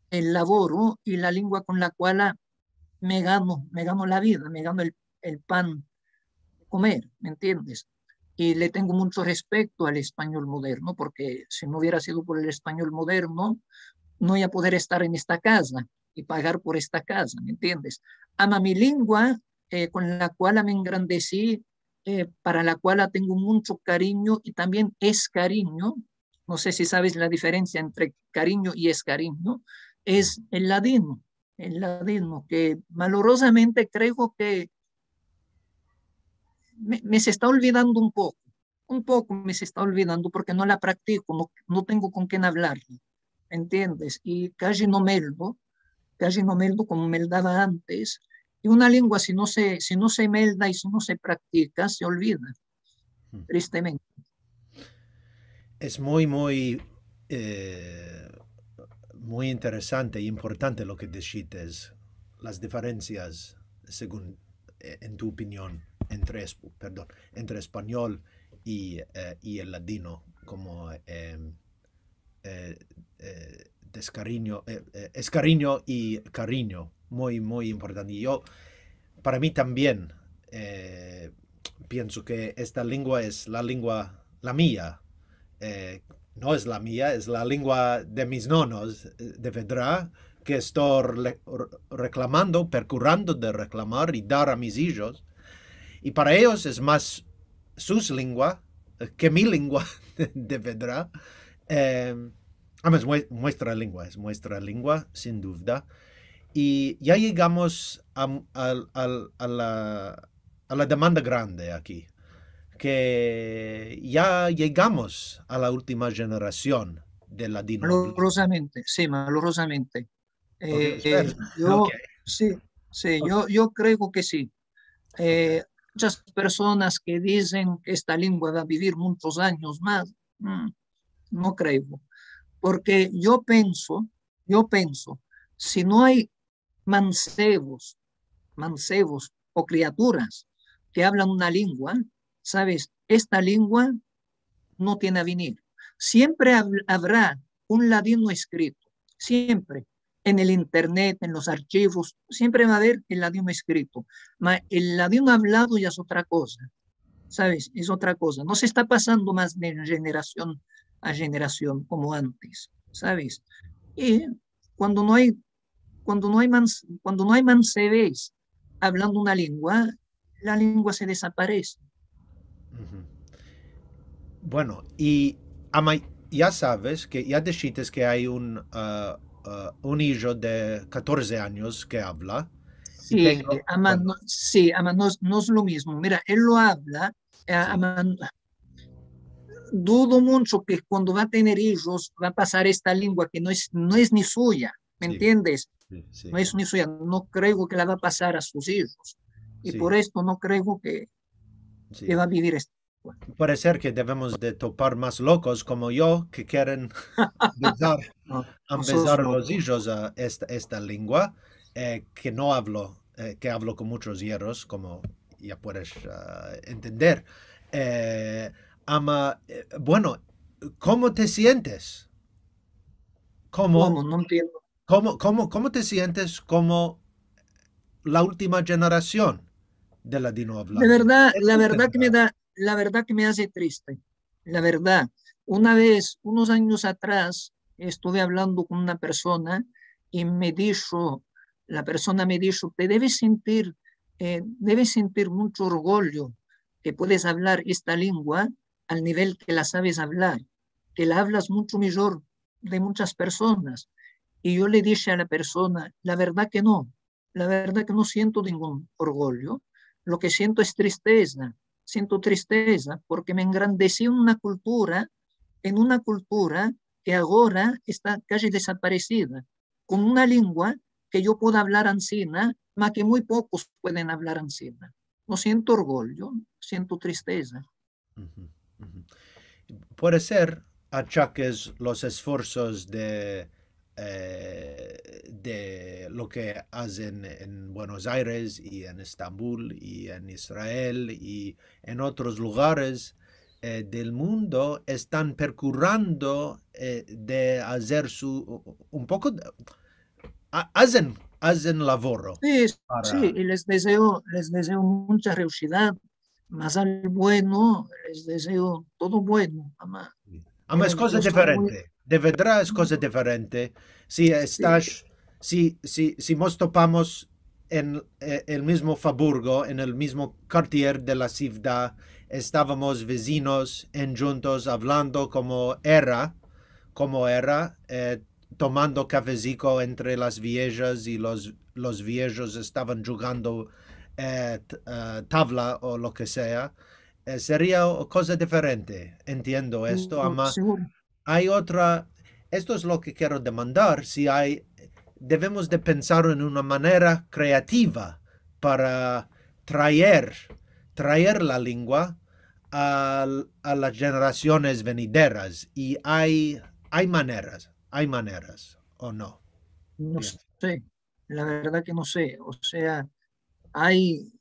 el lavoro i la lengua kon la kuala me gano, me gano la vida, me gano el, el pan de komer, me entiendes? I le tengo muncho respekto al espanyol moderno, porke si no uviera sido por el espanyol moderno, no ia poder estar en esta kaza i pagar por esta kaza, me entiendes? Ama mi lengua, eh, kon la kuala me engrandesi, eh, para la kuala tengo muncho karinyo i tambien es karinyo, no se si saves la diferensia entre karinyo i es karinyo, es el ladino, el ladino, ke malorozamente kreo ke me, me se esta olvidando un poko, un poko me se esta olvidando porke no la praktiko, no, no tengo kon ken avlarla, entiendes? I kaji no meldo, kaji no meldo komo meldava antes. I una lengua, si no se, si no se melda i si no se praktika, se olvida, tristemente. Es muy, muy, eh, muy interesante i importante lo ke dishites, las diferensias, segun, eh, en tu opinion, entre, es-, pardon, entre espanyol i, eh, i el ladino, komo, eh, eh, eh, deskarinyo, eh, eh, es karinyo i karinyo, muy, muy importante. I yo, para mi tambien, eh, pienso ke esta lengua es la lengua, la mia. Eh, no es la mia, es la lengua de mis nonos, eh, de vedra, ke esto re-, re-, reklamando, prokurando de reklamar i dar a mis ijos. I para eyos es mas sus lengua, eh, ke mi lengua, de vedra. Eh, ama es mue-, muestra lengua, es muestra lengua, sin duvda. I ya yegamos a, al, al, a la, a la demanda grande aki, ke ya yegamos a la ultima jenerasion del ladino. Malorozamente, si, malorozamente. Eh, yo, si, si, yo, yo kreo ke si. Eh, munchas personas ke dizen ke esta lengua va a bivir munchos anyos mas, mm, no kreo. Porke yo penso, yo penso, si no ay mansevos, mansevos o kriaturas ke avlan una lengua, saves, esta lengua no tiene avenir. Siempre av-, avra un ladino eskrito, siempre, en el internet, en los archivos, siempre va a aver el ladino eskrito. Ma el ladino avlado ya es otra koza, saves, es otra koza. No se esta pasando mas de jenerasion a jenerasion komo antes, saves. I kuando no ay, kuando no ay mans-, kuando no ay mansevez avlando una lengua, la lengua se desaparese. Bueno, i ama, ya saves ke ya dishites ke ay un, ah, ah, un ijo de katorze anyos ke avla. Si, ama, no, si, ama, no es, no es lo mizmo. Mira, el lo avla, eh, ama, dudo muncho ke kuando va a tener ijos va a pasar esta lengua ke no es, no es ni suya, me entiendes? No es ni suya, no kreo ke la va a pasar a sus ijos. I por esto no kreo ke, ke va a bivir esta lengua. Puede ser ke devemos de topar mas lokos komo yo ke keren ambezar, ambezar los ijos a esta, esta lengua, eh, ke no avlo, eh, ke avlo kon munchos yerros, komo ya puedes, ah, entender. Eh, ama, eh, bueno, komo te sientes? Komo, no entiendo. Komo, komo, komo te sientes komo la ultima jenerasion de ladino avlante? La verdad, la verdad ke me da, la verdad ke me aze triste. La verdad. Una vez, unos anyos atras, estuve avlando kon una persona i me disho, la persona me disho, te deves sentir, eh, deves sentir muncho orgulyo ke puedes avlar esta lengua al nivel ke la saves avlar, ke la avlas muncho mijor de munchas personas. I yo le dishe a la persona, la verdad ke no, la verdad ke no siento ningun orgulyo. Lo ke siento es tristeza. Siento tristeza porke me engrandesi en una kultura, en una kultura ke agora esta kaji desaparesida, kon una lengua ke yo puedo avlar ansina, ma ke muy pokos pueden avlar ansina. No siento orgulyo, siento tristeza. Uhu, uhu. Puede ser achakes los esforsos de, eh, de lo ke azen en Buenos Aires i en Estambul i en Israel i en otros lugares, eh, del mundo, estan perkurando, eh, de azer su, un poko de, a-, azen, azen lavoro. Si, para si, i les dezeo, les dezeo muncha reushidad, mas al bueno les dezeo todo bueno, ama. Ama es Em, koza yo estoy muy diferente. De verdad es koza diferente. Si estas, si, si, si mos topamos en, eh, el mizmo faburgo, en el mizmo kartier de la sivdad, estavamos vezinos, endjuntos, avlando komo era, komo era, eh, tomando kafeziko entre las viejas i los, los viejos estavan djugando, eh, t-, eh, tavla o lo ke sea, eh, seria o-, koza diferente. Entiendo esto, Seguro, ama seguro. Ay otra, esto es lo ke kero demandar, si ay, devemos de pensar en una manera kreativa para traer, traer la lengua al, a las jenerasiones venideras. I ay, ay maneras, ay maneras, o no? No Bien. Sé, la verdad ke no sé. O sea, ay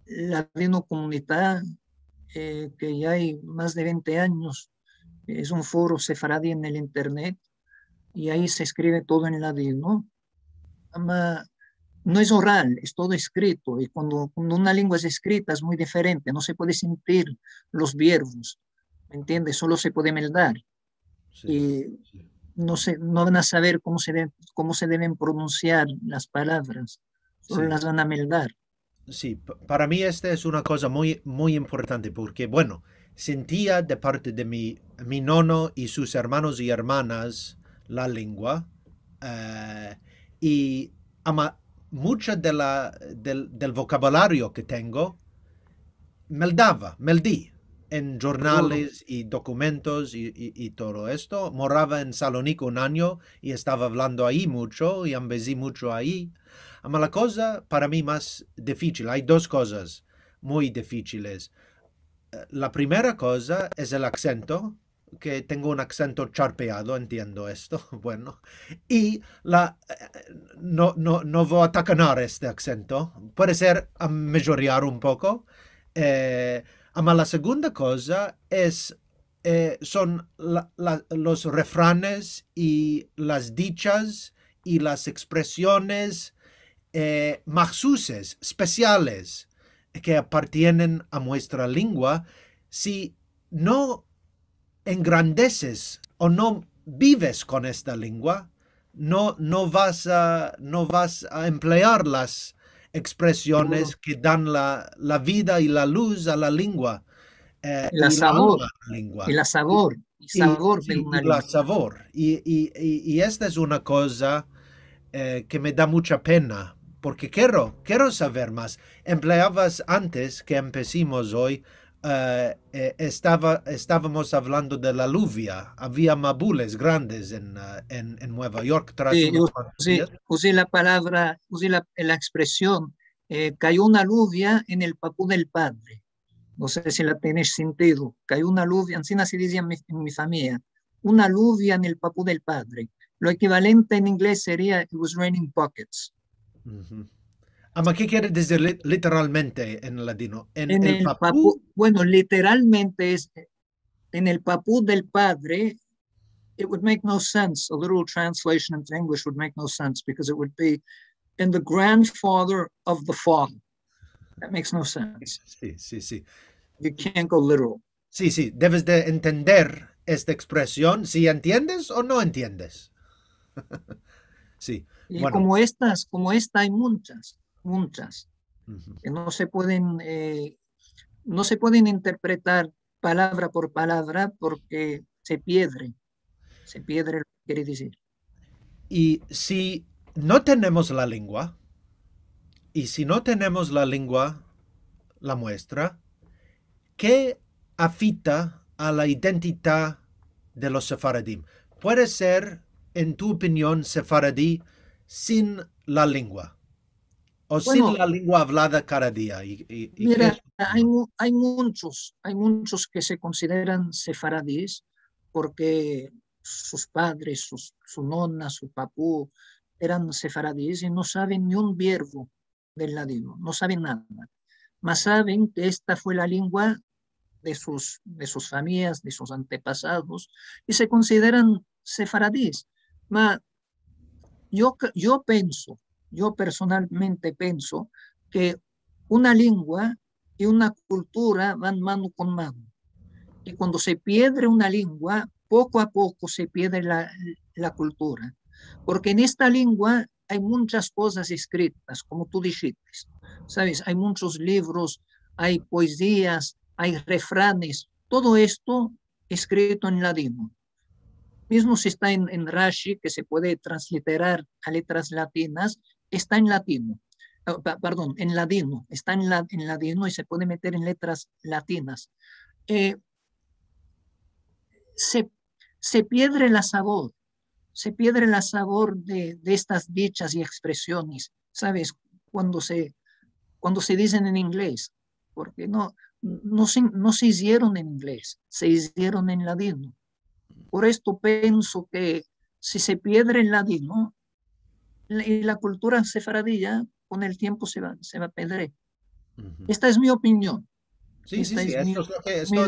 Ladinokomunita, eh, ke ya ay mas de vente anyos, es un foro sefaradi en el internet, i ay se eskrive todo en ladino. Ama, no es oral, es todo eskrito, i kuando, kuando una lengua es eskrita es muy diferente, no se puede sentir los verbos, me entiendes? Solo se puede meldar. Si, I si. no se, no van a saver komo se de-, komo se deven pronunsiar las palavras, solo Si. Las van a meldar. Si, pa-, para mi esta es una koza muy, muy importante, porke, bueno, sentia de parte de mi, mi nono i sus ermanos i ermanas la lengua, eh, i ama-, mucha de la, del, del vokabulario ke tengo, meldava, meldi en jurnales i dokumentos i, i, i todo esto. Morava en Salonik un anyo i estava avlando ayi mucho i ambezi mucho ayi. Ama la koza para mi mas difisil, ay dos kozas muy difichiles. Eh, la primera koza es el aksento, ke tengo un aksento charpeado, entiendo esto, bueno, i la, eh, no, no, no vo a takanar este aksento, puede ser a mejoriar un poko, eh, ama la segunda koza es, eh, son la, la, los refranes i las dichas i las ekspresiones, eh, mahsuses, espesiales, ke apartienen a muestra lengua, si no engrandeses o no bives kon esta lengua, no, no vas a, no vas a emplear las ekspresiones ke dan la, la vida i la luz a la lengua, eh, I la i la savor, alma a la lengua. I la savor, i I, savor de si, una i la lengua. Savor. I, i, i, i esta es una koza, eh, ke me da mucha pena, porke kero, kero saver mas. Empleavas antes ke empesimos oy, eh, eh, estava, estavamos avlando de la luvia. Avia mabules grandes en, eh, en, en Nueva York tras Si, unos us-, kuantos si, dias. Uzi la palavra, uzi la, la ekspresion, eh, kayo una luvia en el papu del padre. No se si la tenesh sentido. Kayo una luvia, ansina se dizia en mi, en mi famiya. Una luvia en el papu del padre. Lo ekivalente en inglez seria "It was raining buckets". Uhu. Ama, ke kere dizir li-, literalmente en ladino? En, En el el papu. Papu, bueno, literalmente es en el papu del padre. It would make no sense. A literal translation into English would make no sense because it would be in the grandfather of the father. That makes no sense. Si, si, si. You can't go literal. Si, si, deves de entender esta ekspresion, si entiendes o no entiendes. Si, I bueno. Komo estas, komo esta ay munchas, munchas, Uhu. ke no se pueden, eh, no se pueden interpretar palavra por palavra porke se pierde, se pierde lo ke kere dizir. I si no tenemos la lengua, I si no tenemos la lengua, la muestra, ke afekta a la identidad de los sefaradim? Puede ser, en tu opinion, sefaradi sin la lengua? O sin la lengua avlada kada dia? I, i, i ke es tu opinion? Bueno, mira, ay mu-, ay munchos, ay munchos ke se konsideran sefaradis porke sus padres, sus, su nona, su papu eran sefaradis i no saven ni un verbo del ladino, no saven nada. Mas saven ke esta fue la lengua de sus, de sus famiyas, de sus antepasados, i se konsideran sefaradis. Ma yo, yo penso, yo personalmente penso ke una lengua i una kultura van mano kon mano. I kuando se pierde una lengua, poko a poko se pierde la, la kultura. Porke en esta lengua ay munchas kozas eskritas, komo tu dishites. Saves? Ay munchos livros, ay poezias, ay refranes. Todo esto eskrito en ladino. Mizmo si esta en, en Rashi, ke se puede transliterar a letras latinas, esta en ladino. Ah, pa-, pardon, en ladino. Esta en la-, en ladino i se puede meter en letras latinas. Eh, se, se pierde la savor, se pierde la savor de, de estas dichas i ekspresiones, saves? Kuando se, kuando se dizen en inglez, porke no, no se, no se izieron en inglez, se izieron en ladino. Por esto penso ke si se pierde el ladino, la, i la kultura sefaradi ya kon el tiempo se va, se va a perder. Esta es mi opinion. Si, si, si, esto es lo ke esto, esto es mi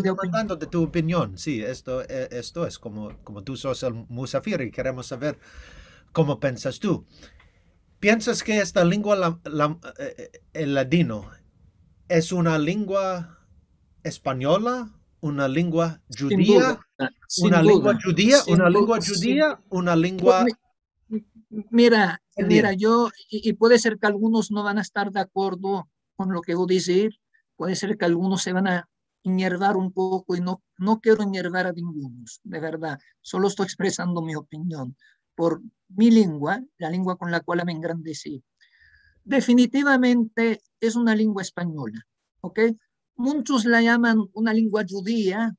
opinion. Esto es lo ke esto, esto es komo, komo tu sos el musafir i keremos saver komo pensas tu. Piensas ke esta lengua, la, la, eh, el ladino, es una lengua espanyola, una lengua djudia, una lengua djudia, una lengua djudia, una lengua... Mira, mira, yo, i, i puede ser ke algunos no van a estar de akordo kon lo ke vo a dizir, puede ser ke algunos se van a inyervar un poko i no, no kero inyervar a ningunos, de verdad. Solo esto ekspresando mi opinion por mi lengua, la lengua kon la kual me engrandesi. Definitivamente es una lengua espanyola, ok? Munchos la yaman una lengua djudia,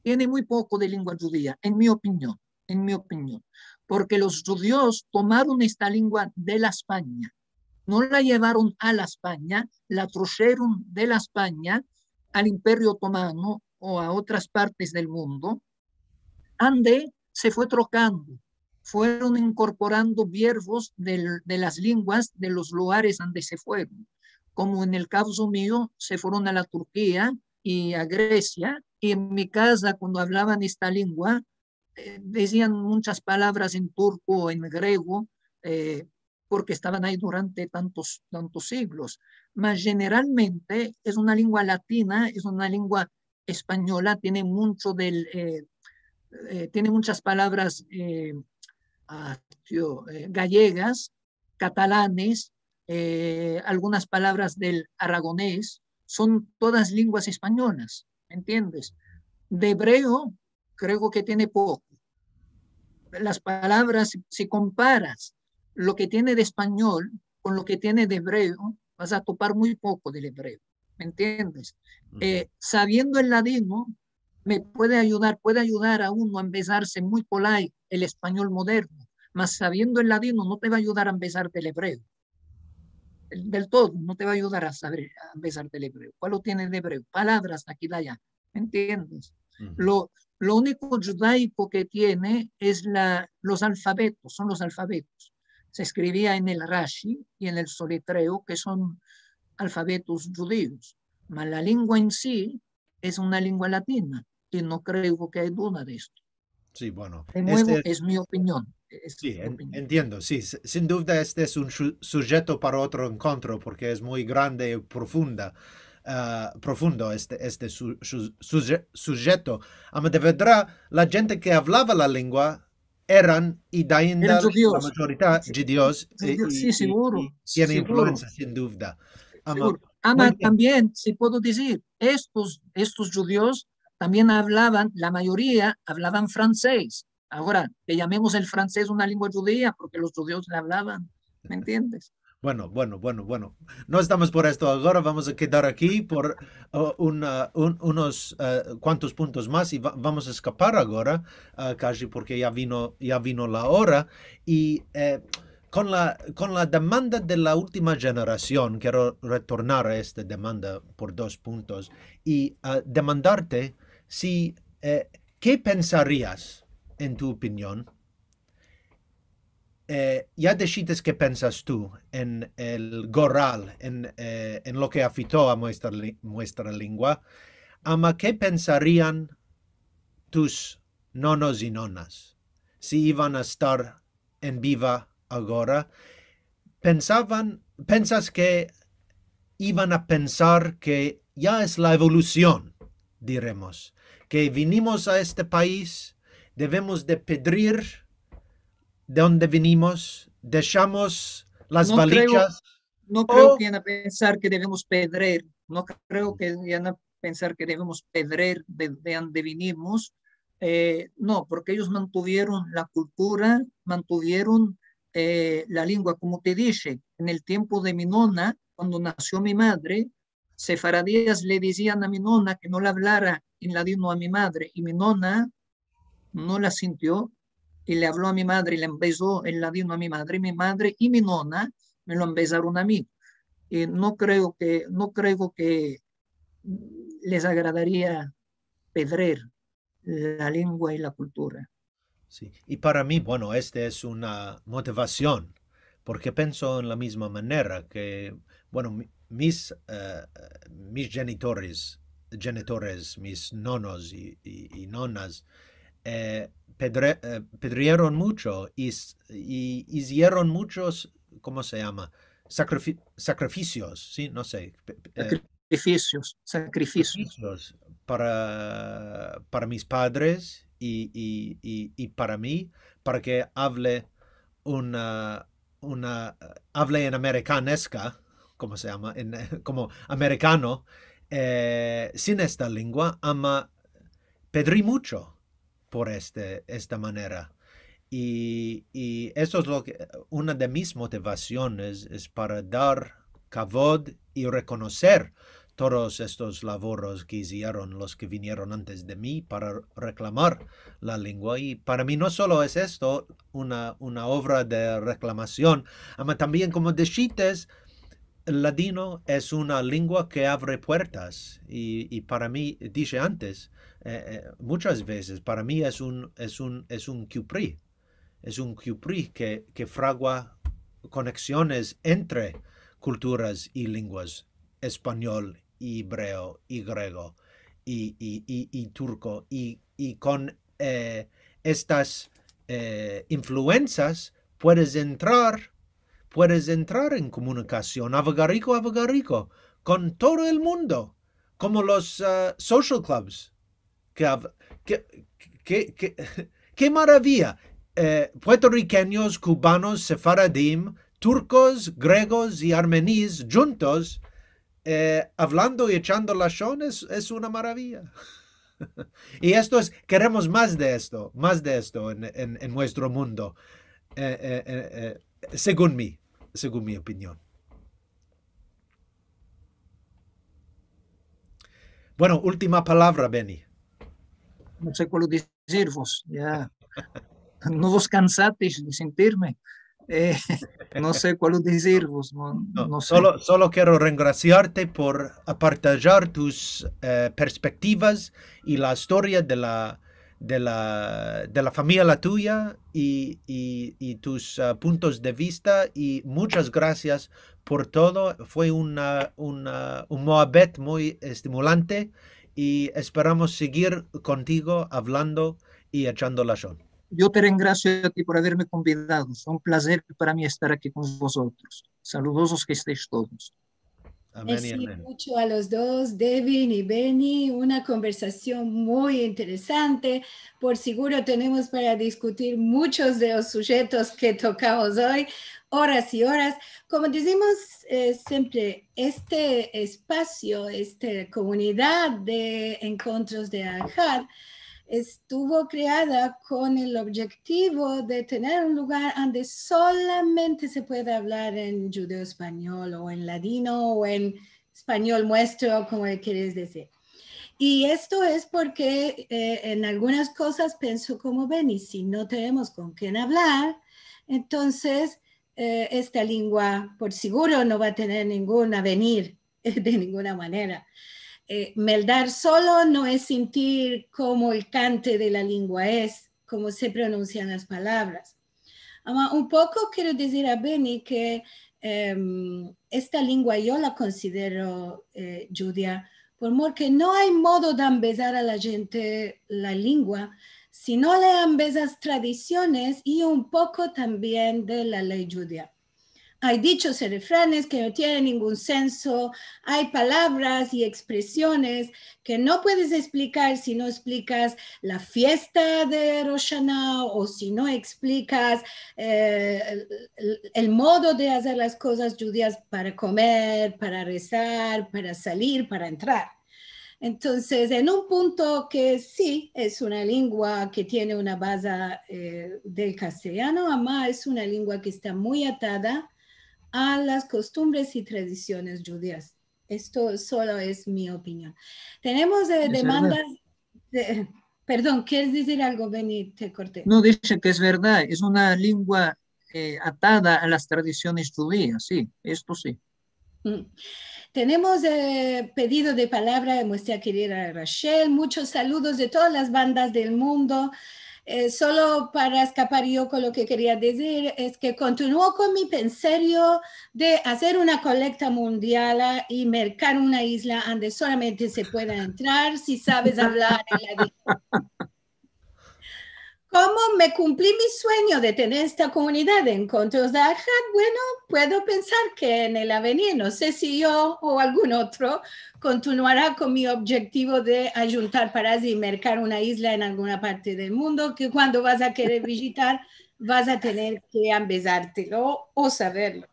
tiene muy poko de lengua djudia, en mi opinion, en mi opinion, porke los djudios tomaron esta lengua de la Espanya, no la yevaron a la Espanya, la trusheron de la Espanya al Imperio Otomano o a otras partes del mundo, ande se fue trokando, fueron inkorporando verbos del, de las lenguas de los lugares ande se fueron. Komo en el kavzo mio, se fueron a la Turkia i a Gresia, i en mi kaza, kuando avlavan esta lengua, eh, dizian munchas palavras en turko o en grego, eh, porke estavan ayi durante tantos, tantos siglos. Mas jeneralmente es una lengua latina, es una lengua espanyola, tiene muncho del, eh, eh, tiene munchas palavras, eh, ah, tio, eh, gallegas, katalanes, eh, algunas palavras del aragones, son todas lenguas espanyolas, me entiendes? De ebreo, kreo ke tiene poko. Las palavras, si, si komparas lo ke tiene de espanyol kon lo ke tiene de ebreo, vas a topar muy poko del ebreo, me entiendes? Eh, saviendo el ladino, me puede ayudar, puede ayudar a uno a ambezarse muy kolay el espanyol moderno, mas saviendo el ladino no te va a ayudar a ambezarte el ebreo. Del todo, no te va a ayudar a saver, a ambezarte el ebreo. Kualo tiene de ebreo? Palavras aki i aya, me entiendes? Lo, lo uniko djudaiko ke tiene es la, los alfabetos, son los alfabetos. Se eskrivia en el Rashi i en el Soletreo, ke son alfabetos djudios. Mas la lengua en si es una lengua latina, i no kreo ke ay duda de esto. Si, bueno, de muevo, este es mi opinion, es mi opinion. Si, en-, entiendo, si, si, sin duda este es un su-, sujeto para otro enkontro, porke es muy grande i profunda, ah, profundo este, este su-, su-, suje-, sujeto. Ama de verdad, la djente ke avlava la lengua eran, i de ainda la mayorita, djudios, i, i, i tiene influensia, sin duda. Ama, muy bien. Ama tambien, si puedo dizir, estos, estos djudios tambien avlavan, la mayoria avlavan fransez. Agora, ke yamemos el fransez una lengua djudia, porke los djudios la avlavan, me entiendes? Bueno, bueno, bueno, bueno. No estamos por esto agora. Vamos a kedar aki por, uh, un, uh, un, unos, uh, kuantos puntos mas i va-, vamos a eskapar agora, uh, kaji porke ya vino, ya vino la ora. I, eh, kon la, kon la demanda de la ultima jenerasion, kero retornar a esta demanda por dos puntos i, uh, demandarte si, eh, ke pensarias, en tu opinion, eh, ya deshites ke pensas tu en el goral, en, eh, en lo ke afekto a muestra li-, muestra lengua, ama ke pensarian tus nonos i nonas si ivan a estar en biva agora? Pensavan, pensas ke ivan a pensar ke ya es la evolusion, diremos, ke vinimos a este pais, devemos de pedrir de onde vinimos, deshamos las valijos. No kreo ke ivan a pensar ke devemos pedrer, no kreo ke ivan a pensar ke devemos pedrer de, de onde vinimos. Eh, no, porke eyos mantuvieron la kultura, mantuvieron, eh, la lengua, komo te dishe, en el tiempo de mi nona, kuando nasio mi madre, sefaradias le dizian a mi nona ke no le avlara en ladino a mi madre, i mi nona no la sintio, i le avlo a mi madre, i le embezo el ladino a mi madre, i mi madre i mi nona me lo embezaron a mi. I no kreo ke, no kreo ke les agradaria pedrer la lengua i la kultura. Si. I para mi, bueno, este es una motivasion, porke penso en la mizma manera ke, bueno, mi-, mis, eh, mis jenitores, jenitores, mis nonos i, i, i nonas, eh, pedre-, eh, pedrieron muncho i s-, i izieron munchos, komo se yama? Sakrifi-, sakrifisios, si? No se. Pe-, pe-, eh, sakrifisios, sakrifisios. Sakrifisios para, para mis padres i, i, i, i para mi, para ke avle una, una, avle en amerikaneska, komo se yama? En, komo amerikano, eh, sin esta lengua, ama pedri muncho por este, esta manera. I, i esto es lo ke, una de mis motivasiones es para dar kavod i rekonoser todos estos lavoros ke izieron los ke vinieron antes de mi para reklamar la lengua. I para mi no solo es esto una, una ovra de reklamasion, ama tambien, komo deshites, ladino es una lengua ke avre puertas, i, i para mi, dishe antes, eh, eh, munchas vezes, para mi es un, es un, es un kyupri, es un kyupri ke, ke fragua koneksiones entre kulturas i lenguas, espanyol i ebreo i grego i, i, i, i turko, i, i kon, eh, estas, eh, influensas puedes entrar, puedes entrar en komunikasion avagariko, avagariko, kon todo el mundo, komo los, ah, social clubs. Ke av-, ke, ke, ke, ke maraviya, eh, puertorikenyos, kubanos, sefaradim, turkos, gregos i armenis djuntos, eh, avlando i echando lashon es, es una maraviya. I esto es, keremos mas de esto, mas de esto en, en, en muestro mundo, eh, eh, eh, eh, segun mi, segun mi opinion. Bueno, ultima palavra, Beni. No se kualo dizirvos, ya. No vos kansatis de sintirme. Eh, no se kualo dizirvos, no, no se. Solo, solo kero rengrasiarte por apartajar tus, eh, perspektivas i la istoria de la, de la, de la famiya la tuya i, i, i tus, ah, puntos de vista, i munchas grasias por todo. Fue una, una, un muabet muy estimulante i esperamos segir kontigo avlando i echando lashon. Yo te rengrasio a ti por averme konvidado. Fue un plazer para mi estar aki kon vozotros. Saludozos ke estesh todos. Amen i amen. Mersi muncho a los dos, Devin i Beni, una konversasion muy interesante. Por seguro tenemos para diskutir munchos de los sujetos ke tokamos oy, oras i oras. Komo dizimos, eh, siempre, este espasio, esta komunidad de enkontros de Ahad, estuvo kreada kon el objetivo de tener un lugar ande solamente se pueda avlar en djudeo-espanyol o en ladino o en espanyol muestro, komo le keres dizir. I esto es porke, eh, en algunas kozas penso komo Beni, si no tenemos kon ken avlar, entonses, eh, esta lengua por seguro no va a tener ningun avenir de ninguna manera. Eh, meldar solo no es sentir komo el kante de la lengua es, komo se pronunsian las palavras. Ama, un poko kero dizir a Beni ke, em, esta lengua yo la konsidero, eh, djudia, por mor ke no ay modo de ambezar a la djente la lengua, si no le ambezas tradisiones i un poko tambien de la ley djudia. Ay dichos i refranes ke no tienen ningun senso, ay palavras i ekspresiones ke no puedes eksplicar si no eksplikas la fiesta de Rosh Ashana o si no eksplikas, eh, el, el, el modo de azer las kozas djudias para komer, para rezar, para salir, para entrar. Entonses, en un punto ke si es una lengua ke tiene una baza, eh, del kastelyano, ama es una lengua ke esta muy atada a las kostumbres i tradisiones djudias. Esto solo es mi opinion. Tenemos, eh, demandas de, perdon, keres dizir algo, Beni? Te korti. No, dishe ke es verdad, es una lengua, eh, atada a las tradisiones djudias, si, esto si. Mm. Tenemos, eh, pedido de palavra de muestra kerida Rachel. Muchos saludos de todas las bandas del mundo. Eh, solo para eskapar yo kon lo ke keria dizir, es ke kontinuo kon mi penserio de azer una kolekta mundiala i merkar una izla ande solamente se pueda entrar si saves avlar el ladino. Komo me kumpli mi suenyo de tener esta komunidad de enkontros de Arhat, bueno, puedo pensar ke en el avenir, no se si yo o algun otro kontinuara kon mi objetivo de ajuntar paravras i merkar una izla en alguna parte del mundo, ke kuando vas a kerer vijitar, vas a tener ke ambezartelo o saverlo.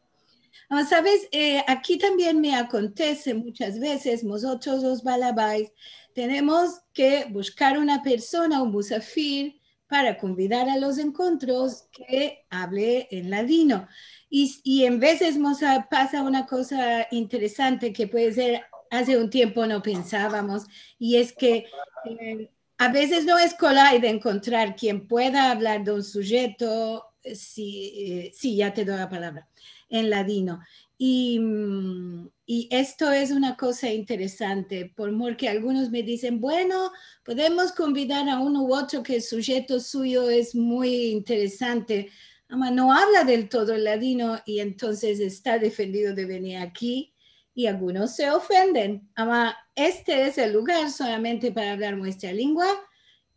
Ama, saves, eh, aki tambien me akontese munchas vezes, mozotros los balabais tenemos ke bushkar una persona, un musafir, para konvidar a los enkontros ke avle en ladino. I, i en vezes mos a-, pasa una koza interesante ke puede ser, aze un tiempo no pensavamos, i es ke, eh, a vezes no es kolay de enkontrar kien pueda avlar de un sujeto, eh, si, eh, si ya te do la palavra, en ladino. I, mm, i esto es una koza interesante, por mor ke algunos me dizen, bueno, podemos konvidar a uno u otro ke el sujeto suyo es muy interesante, ama no avla del todo el ladino i entonses esta defendido de venir aki, i algunos se ofenden. Ama este es el lugar solamente para avlar muestra lengua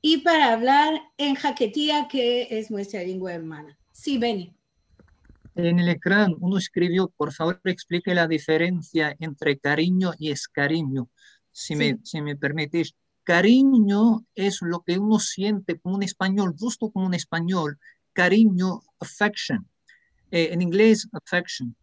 i para avlar en haketia, ke es muestra lengua ermana. Si, Beni. En el ekran uno eskrivio, por favor, eksplike la diferensia entre karinyo i eskarinyo, si me, si me permitis. Karinyo es lo ke uno siente komo un espanyol, djusto komo un espanyol. Karinyo, affection. Eh, en ingles, affection.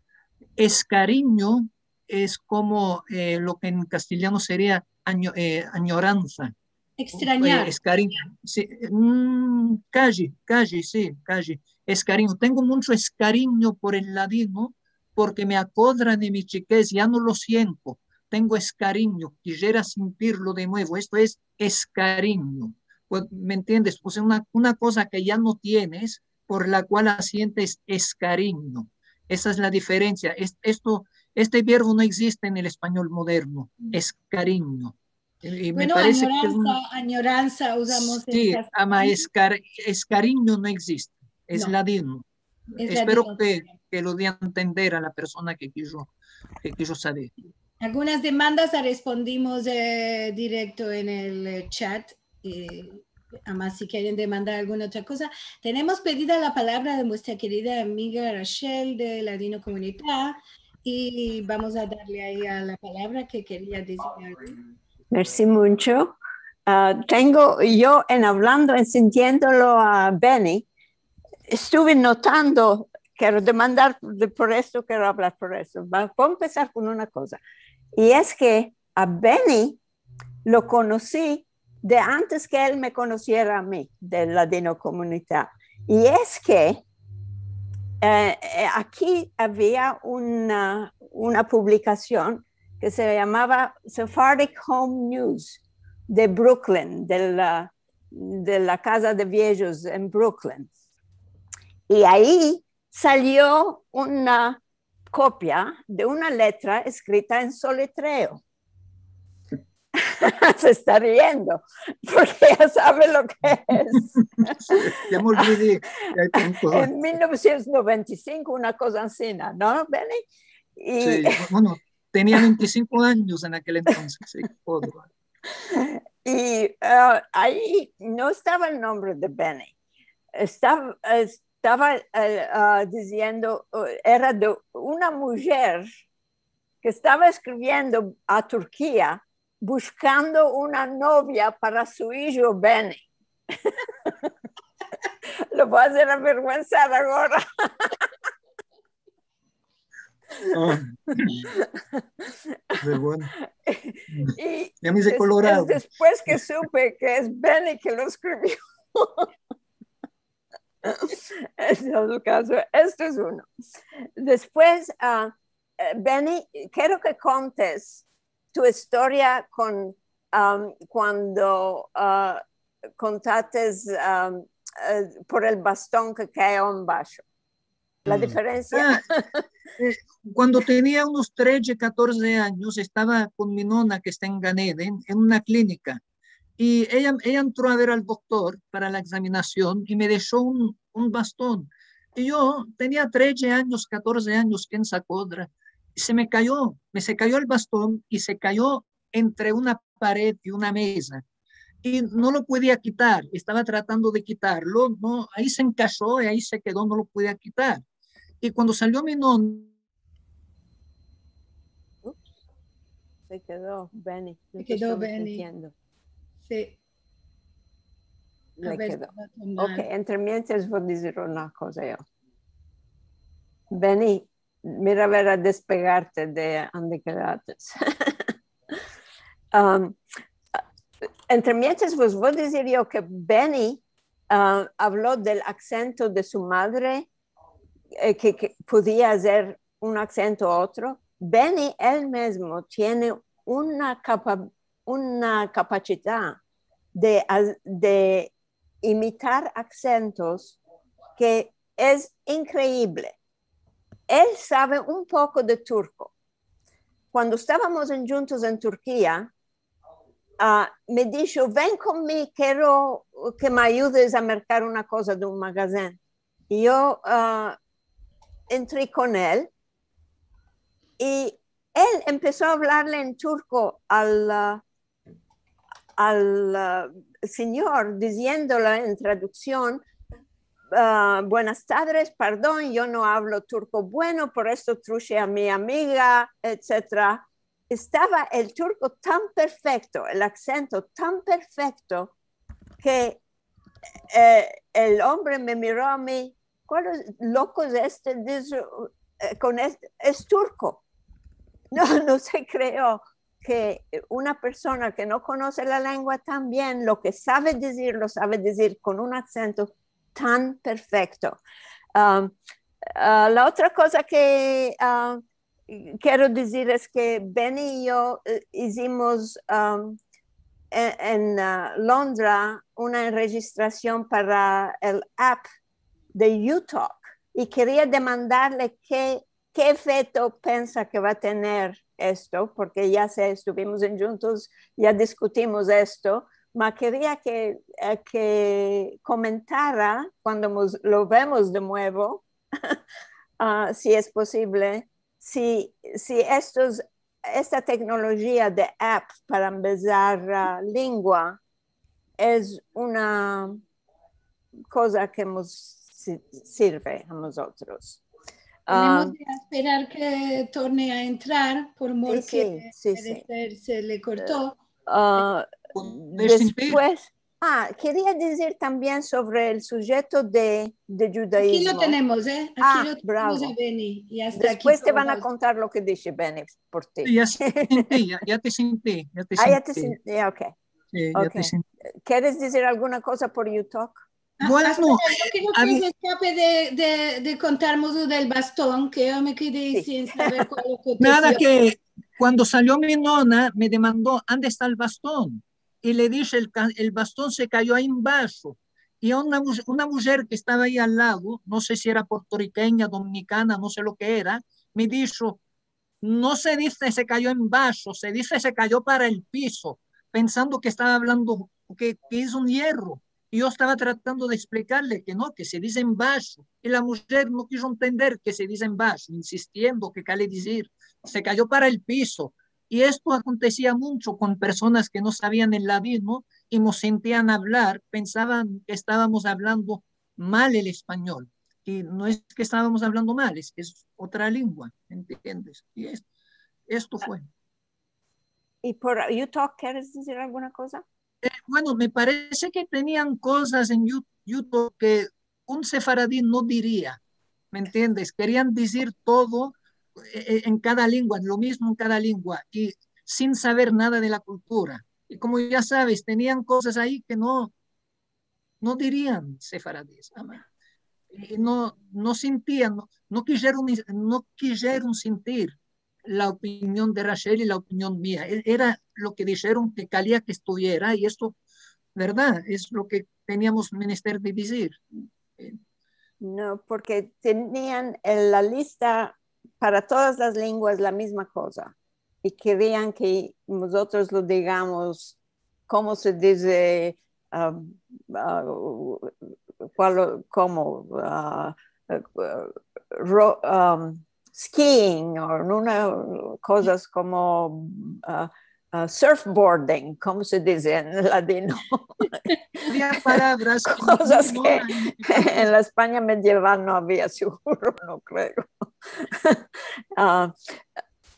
Eskarinyo es komo, eh, lo ke en kastelyano seria anyo-, eh, anyoransa. Ekstranyar. Eh, eskarinyo. Si, mm, kaji, kaji, si, kaji. Eskarinyo. Tengo muncho eskarinyo por el ladino porke me akodra de mi chikez, ya no lo siento. Tengo eskarinyo, kisiera sentirlo de muevo. Esto es eskarinyo. Pues, me entiendes? O sea, una, una koza ke ya no tienes, por la kual sientes eskarinyo. Esa es la diferensia. Es-, esto, este verbo no egziste en el espanyol moderno, eskarinyo. I, i me parese ke es una... Bueno, anyoransa, anyoransa uzamos en kastelyano. Si, ama eskar-, eskarinyo no egziste, es ladino. Espero ke, ke lo di a entender a la persona ke kijo, ke kijo saver. Algunas demandas a respondimos, eh, direkto en el, eh, chat. Eh, ama si keren demandar alguna otra koza. Tenemos pedida la palavra de muestra kerida amiga Rachel de Ladinokomunita i vamos a darle a eya la palavra ke keria dizir algo. Mersi muncho. Ah, tengo yo en avlando, en sintiendolo a Beni, estuve notando, kero demandar de, por esto, kero avlar por esto. Va, vo a empesar kon una koza. I es ke a Beni lo konosi de antes ke el me konosiera a mi, de Ladinokomunita. I es ke, e, e, aki avia una, una publikasion ke se yamava Sephardic Home News de Brooklyn, de la, de la kaza de viejos en Brooklyn. I ayi salio una kopia de una letra eskrita en soletreo. Se esta riendo, porke ya save lo ke es. Ya me olvidi ke ay tantos anyos. En mil novesientos noventa i sinko, una koza ansina, no, Benny? I si, bueno, tenia vente i sinko anyos en akel entonses, si, podria. I, a, ayi no estava el nombre de Benny. Estava, estava, e, a, diziendo, e, era de una mujer ke estava eskriviendo a Turkia bushkando una novia para su ijo Benny. Lo vo a azer averguensar agora. A. Pero bueno. I ya me ize des-, kolorado. Es despues ke supe ke es Benny ke lo eskrivio. En todo kazo, esto es uno. Despues, a, e, Benny, kero ke kontes tu istoria kon, am, kuando, a, kontates, am, e, por el baston ke kae en basho. La diferensia. A, e, kuando tenia unos tredje, katorze anyos, estava kon mi nona ke esta en Gan Eden, en una klinika. I eya, eya entro a ver al doktor para la egzaminasion i me desho un, un baston. I yo tenia tredje anyos, katorze anyos, ken sa kodra, i se me kayo, me se kayo el baston i se kayo entre una pared i una meza. I no lo puedia kitar, estava tratando de kitarlo, no, ayi se enkasho i ayi se kedo, no lo puedia kitar. I kuando salio mi nona, Ups. Se kedo Benny. No te estamos sintiendo. Se kedo Benny. Si. Le kedo. A ver si va a tomar. Ok, entre mientras vo a dizir una koza yo. Benny, mira a ver a despegarte de ande kedates. Am, entre mientras vos vo a dizir yo ke Benny, a, avlo del aksento de su madre, e, ke, ke podia azer un aksento u otro. Benny el mizmo tiene una kapa-, una kapasidad de, de imitar aksentos ke es inkreivle. El save un poko de turko. Kuando estavamos en, djuntos en Turkia, a, me disho, "Ven kon mi, kero ke me ayudes a merkar una koza de un magazen." I yo, a, entri kon el, i el empeso a avlarle en turko al, a, al, a, sinyor, diziendole en traduksion, a, "Buenas tardes, pardon, yo no avlo turko bueno, por esto truje a mi amiga", etsetera. Estava el turko tan perfekto, el aksento tan perfekto, ke, e, el ombre me miro a mi, "Kual es, loko es este?" Dize, e, kon este, "Es turko." No, no se kreyo ke una persona ke no konose la lengua tan bien, lo ke save dizir, lo save dizir kon un aksento tan perfekto. Am, a, la otra koza ke, a, kero dizir es ke Benny i yo, e, izimos, am, en, en, a, Londra una rejistrasion para el app de U Talk i keria demandarle ke, ke efekto pensa ke va a tener esto, porke ya se estuvimos en, djuntos, ya diskutimos esto, ma keria ke, e, ke komentara kuando mos, lo vemos de muevo, a, si es posivle, si, si estos, esta teknolojia de app para ambezar, a, lengua es una koza ke mos si-, sirve a mozotros. Tenemos, a, ke esperar ke torne a entrar, por mor ke, si, si, al pareser se le korto. A, despues, a, keria dizir tambien sovre el sujeto de, de djudaizmo. Aki lo tenemos, e? Aki lo tenemos a Benny. A, bravo. Despues te van a kontar lo ke dishe Benny por ti. Si, ya sinti, ya, ya te sinti, ya te sinti. A, ya te sinti, ok. eh, ya te sien- Keres dizir alguna koza por You Talk? Ah, bueno, espera, yo kero ke se eskape de, de, de kontarmos lo del baston, ke yo me kede sin saver kual akontesio. Nada, ke kuando salio mi nona, me demando: "Ande esta el baston?" I le dishe: "El, el baston se kayo ayi embasho." I una, una mujer ke estava ayi al lado, no se si era puertorikenya, dominikana, no se lo ke era, me disho: "No se dize se kayo embasho, se dize se kayo para el piso", pensando ke estava avlando ke, ke es un yerro. I yo estava tratando de esplikarle ke no, ke se dize embasho. I la mujer no kijo entender ke se dize embasho, insistiendo ke kale dizir se kayo para el piso. I esto akontesia muncho kon personas ke no savian el ladino i mos sintian avlar, pensavan ke estavamos avlando mal el espanyol. I no es ke estavamos avlando mal, es ke es otra lengua, entiendes? I es, esto fue. I por You Talk, keres dizir alguna koza? Eh, bueno, me parese ke tenian kozas en You, You Talk ke un sefaradi no diria, me entiendes? Kerian dizir todo, eh, eh, en kada lengua, lo mizmo en kada lengua, i sin saver nada de la kultura. I komo ya saves, tenian kozas ayi ke no, no dirian sefaradis, ama. I no, no sintian, no, no kijeron, no kijeron sintir la opinion de Rachel i la opinion mia. E-, era lo ke disheron ke kalia ke estuviera, i esto, verdad, es lo ke teniamos menester de dizir. No, porke tenian en la lista para todas las lenguas la mizma koza. I kerian ke mozotros lo digamos, komo se dize, ah, ah, kual, komo, ah, ro-, um, skiing o una, kozas komo, ah, ah, surfboarding, komo se dize en ladino. Avia palavras ke Kozas ke en la Espanya medieval no avia, seguro, no kreo. Ah,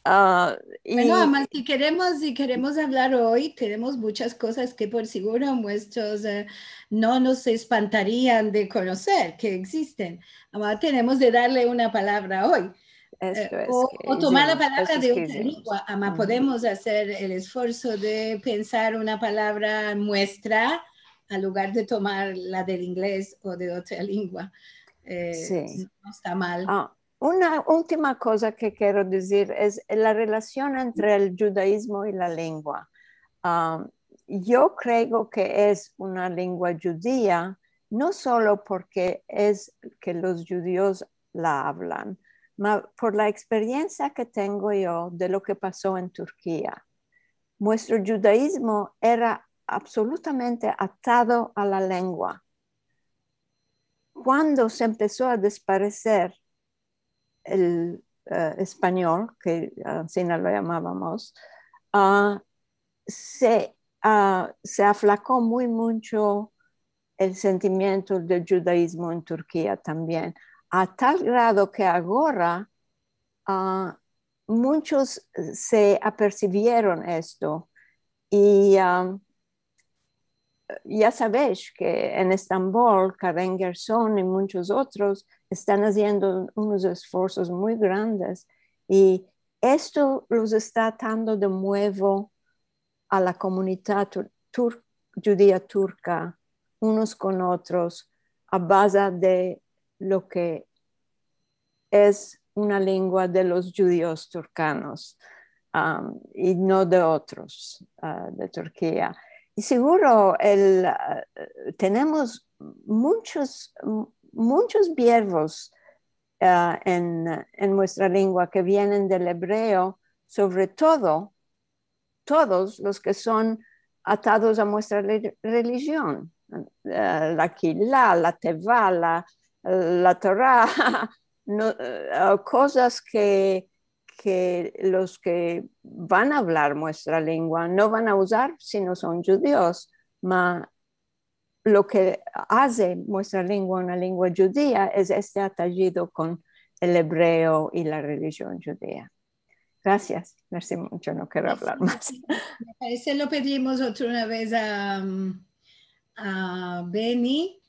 ah, i Bueno, ama, si keremos, si keremos avlar oy, tenemos munchas kozas ke por seguro muestros, eh, no mos espantarian de konoser ke egzisten. Ama, tenemos de darle una palavra oy. Eh, esto es o, ke o tomar la izimos, palavra esto de es ke otra izimos. lengua. Ama, Uhu. podemos azer el esforso de pensar una palavra muestra al lugar de tomar la del ingles o de otra lengua. Eh, Si. No esta mal. Ah, una ultima koza ke kero dizir es la relasion entre el djudaizmo i la lengua. Ah, yo kreo ke es una lengua djudia, no solo porke es ke los djudios la avlan, ma por la eksperiensia ke tengo yo de lo ke paso en Turkia. Muestro djudaizmo era absolutamente atado a la lengua. Kuando se empeso a despareser el, eh, espanyol, ke ansi lo yamavamos, ah, se, ah, se aflako muy muncho el sentimiento del djudaizmo en Turkia tambien, a tal grado ke agora, ah, munchos se apersivieron esto i, ah, ya savesh ke en Estambol, Karen Gerson i munchos otros estan aziendo unos esforsos muy grandes i esto los esta atando de muevo a la komunidad tur-, tur-, djudia turka, unos kon otros, a baza de lo ke es una lengua de los djudios turkanos, am, i no de otros, ah, de Turkia. I seguro el, ah, tenemos munchos, m-, munchos verbos, ah, en, en muestra lengua ke vienen del ebreo, sovre todo, todos los ke son atados a muestra re-, relijion. Eh, la kila, la teva, la, la Tora, no, eh, kozas ke, ke los ke van a avlar muestra lengua no van a uzar si no son djudios, ma lo ke aze muestra lengua una lengua djudia es este atajido kon el ebreo i la relijion djudia. Grasias. Mersi muncho, no kero avlar mas. Me parese lo pedimos otra una vez a, a Benny.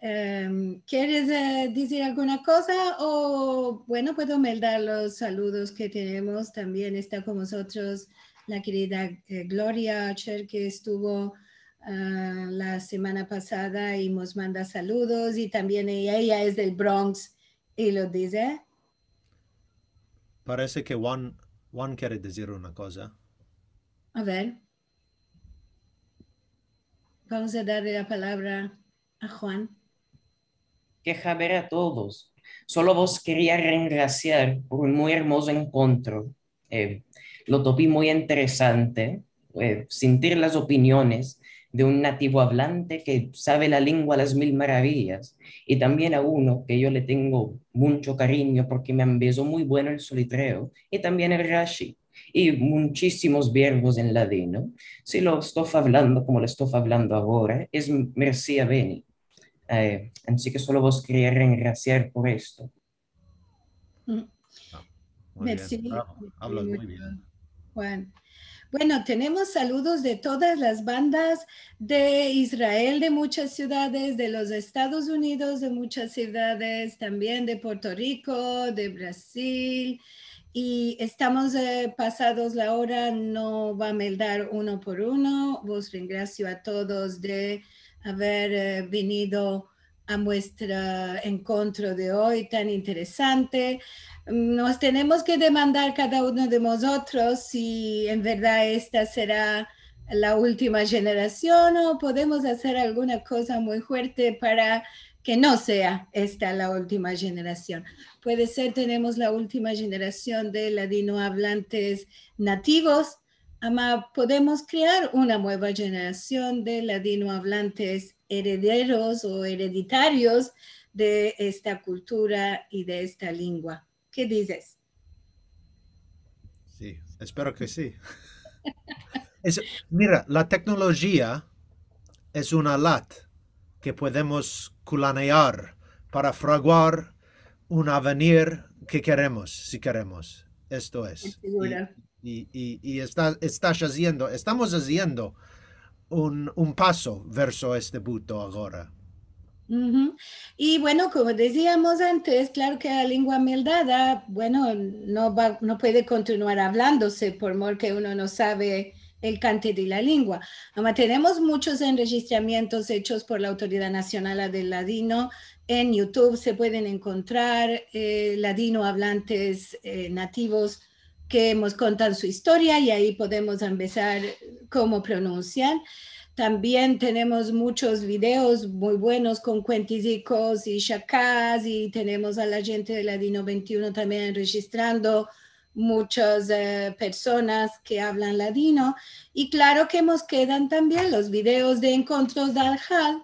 Em, keres, eh, dizir alguna koza? O, bueno, puedo meldar los saludos ke tenemos. Tambien esta kon mozotros la kerida, eh, Gloria Archer, ke estuvo ah, la semana pasada i mos manda saludos, i tambien eya, eya es del Bronx i lo dize. Parese ke Juan, Juan kere dizir una koza. A ver. Vamos a darle la palavra a Juan. Ke haber a todos. Solo vos keria rengrasiar por un muy ermozo enkontro. Eh, lo topi muy interesante, eh, sintir las opiniones de un nativo avlante ke save la lengua a las mil maraviyas, i tambien a uno ke yo le tengo muncho karinyo porke me ambezo muy bueno el solitreo i tambien el Rashi, i munchisimos verbos en ladino. Si lo esto avlando komo lo esto avlando agora, es mersi a Beni. Eh, ansi ke solo vos keria rengrasiar por esto. Mm. Ah, muy bien. Mersi, bravo, mersi avlas muy muncho, bien, Juan. Bueno, tenemos saludos de todas las bandas de Israel, de muchas ciudades, de los Estados Unidos, de muchas ciudades, tambien de Puerto Rico, de Brasil, i estamos, eh, pasados la ora, no va a meldar uno por uno. Vos rengrasio a todos de aver, eh, venido a muestro enkontro de oy tan interesante. Mos tenemos ke demandar kada uno de mozotros si en verdad esta sera la ultima jenerasion o podemos azer alguna koza muy fuerte para ke no sea esta la ultima jenerasion. Puede ser, tenemos la ultima jenerasion de ladinoavlantes nativos, ama podemos krear una mueva jenerasion de ladinoavlantes erederos o ereditarios de esta kultura i de esta lengua. Ke dizes? Si, espero ke si. Es, mira, la teknolojia es un alat ke podemos kulanear para fraguar un avenir ke keremos, si keremos. Esto es. Seguro. I, i, i, i esta, estas aziendo, estamos aziendo un, un paso verso este buto agora. Uhu. I bueno, komo diziamos antes, klaro ke la lengua meldada, bueno, no va, no puede kontinuar avlandose por mor ke uno no save el kante de la lengua. Ama tenemos muchos enrejistramientos echos por la Autoridad Nasional del Ladino. En YouTube se pueden enkontrar, eh, ladinoavlantes, eh, nativos ke mos kontan su istoria i ayi podemos ambezar komo pronunsian. Tambien tenemos muchos videos muy buenos kon kuentizikos i shakas, i tenemos a la djente de Ladino vente i uno tambien enrejistrando muchas, eh, personas ke avlan ladino. I klaro ke mos kedan tambien los videos de enkontros de Alhal,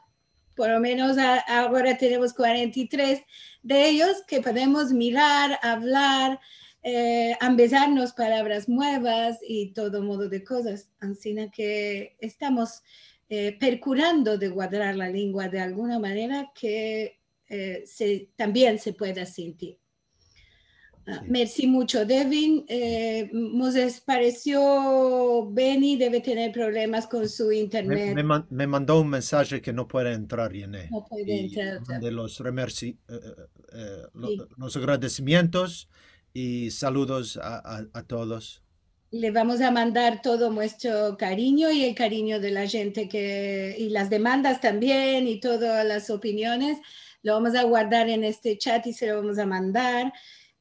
por lo menos a-, agora tenemos kuarenta i tres de eyos ke podemos mirar, avlar, eh, ambezarnos palavras muevas i todo modo de kozas. Ansina ke estamos, eh, perkurando de guadrar la lengua de alguna manera ke, eh, se, tambien se pueda sintir. Ah, si. Mersi muncho, Devin. Eh, mos desparesio Beni, deve tener problemas kon su internet. Me, me man-, me mando un mensaje ke no puede entrar, Yene. No puede entrar. I mande los remersi-, eh, eh, eh, lo-, si, los agradesimientos i saludos a, a, a todos. Le vamos a mandar todo muestro karinyo i el karinyo de la djente ke, i las demandas tambien, i todas las opiniones, lo vamos a guardar en este chat i se lo vamos a mandar.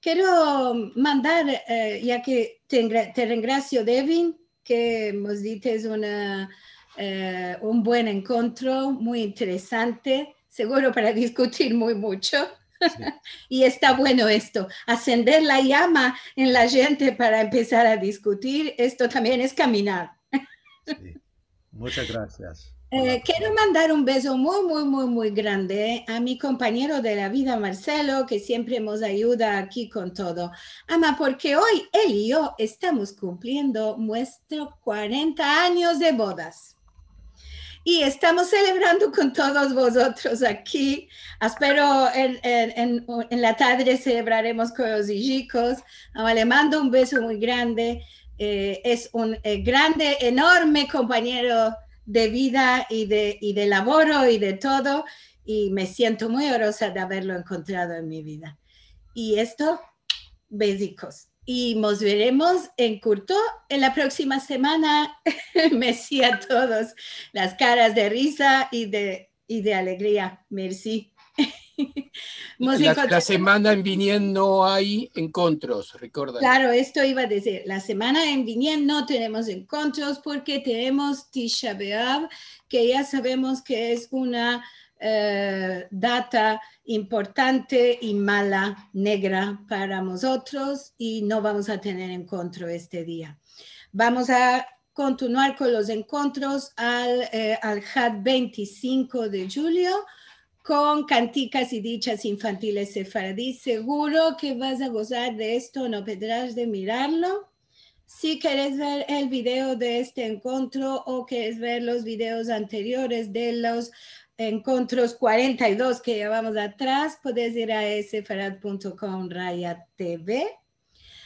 Kero mandar, eh, ya ke te engra-, te rengrasio, Devin, ke mos dites una, eh, un buen enkontro, muy interesante, seguro para diskutir muy muncho. Si. I esta bueno esto, asender la yama en la djente para empesar a diskutir, esto tambien es kaminar. Si. Munchas grasias por la... Eh, kero mandar un bezo muy, muy, muy, muy grande a mi kompanyero de la vida, Marcelo, ke siempre mos ayuda aki kon todo. Ama, porke oy el i yo estamos kumpliendo muestro kuarenta anyos de bodas. I estamos selebrando kon todos vozotros aki. Espero en, en, en, en la tadre selebraremos kon los ijikos. Ama, le mando un bezo muy grande. Eh, es un, eh, grande, enorme kompanyero de vida i de, i de lavoro i de todo. I me siento muy oroza de averlo enkontrado en mi vida. I esto, bezikos. i mos veremos en kurto en la proksima semana. Mersi a todos. Las karas de riza i de, i de alegria. Mersi. Mos enkontraremos. La semana en vinien no ay enkontros, rekorda. Klaro, esto iva a dizir. La semana en vinien no tenemos enkontros porke tenemos Tisha B'Av, ke ya savemos ke es una, eh, data importante i mala, negra para mozotros, i no vamos a tener enkontro este dia. Vamos a kontinuar kon los enkontros al, eh, al Had ventisinko de djulio, kon kantikas i dichas infantiles sefaradi. Seguro ke vas a gozar de esto, no podras de mirarlo. Si keres ver el video de este enkontro o keres ver los videos anteriores de los enkontros kuarenta i dos ke yavamos atras, podes ir a sefarad punto com raya T V.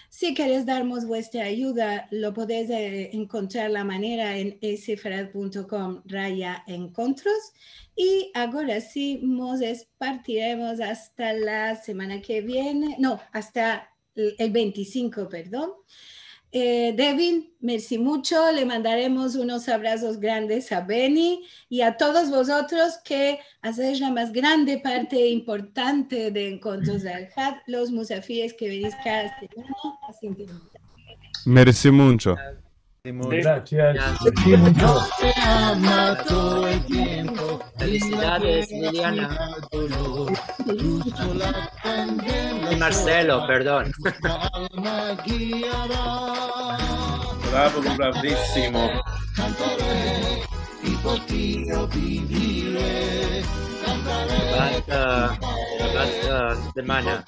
Si keres darmos vuestra ayuda, lo podes, eh, enkontrar la manera en sefarad punto com raya enkontros. I agora si, mos espartiremos asta la semana ke viene, no, asta el, el ventisinko, pardon. Eh, Devin, mersi muncho. Le mandaremos unos abrasos grandes a Beni i a todos vozotros ke azesh la mas grande parte importante de enkontros del Had, los musafires ke venis kada semana a sintonizar. Mersi muncho. Grasias. Te ama todo el tiempo. Felisidades, Liliana. I Marcelo, pardon. Bravo, bravisimo. Basta, basta semana.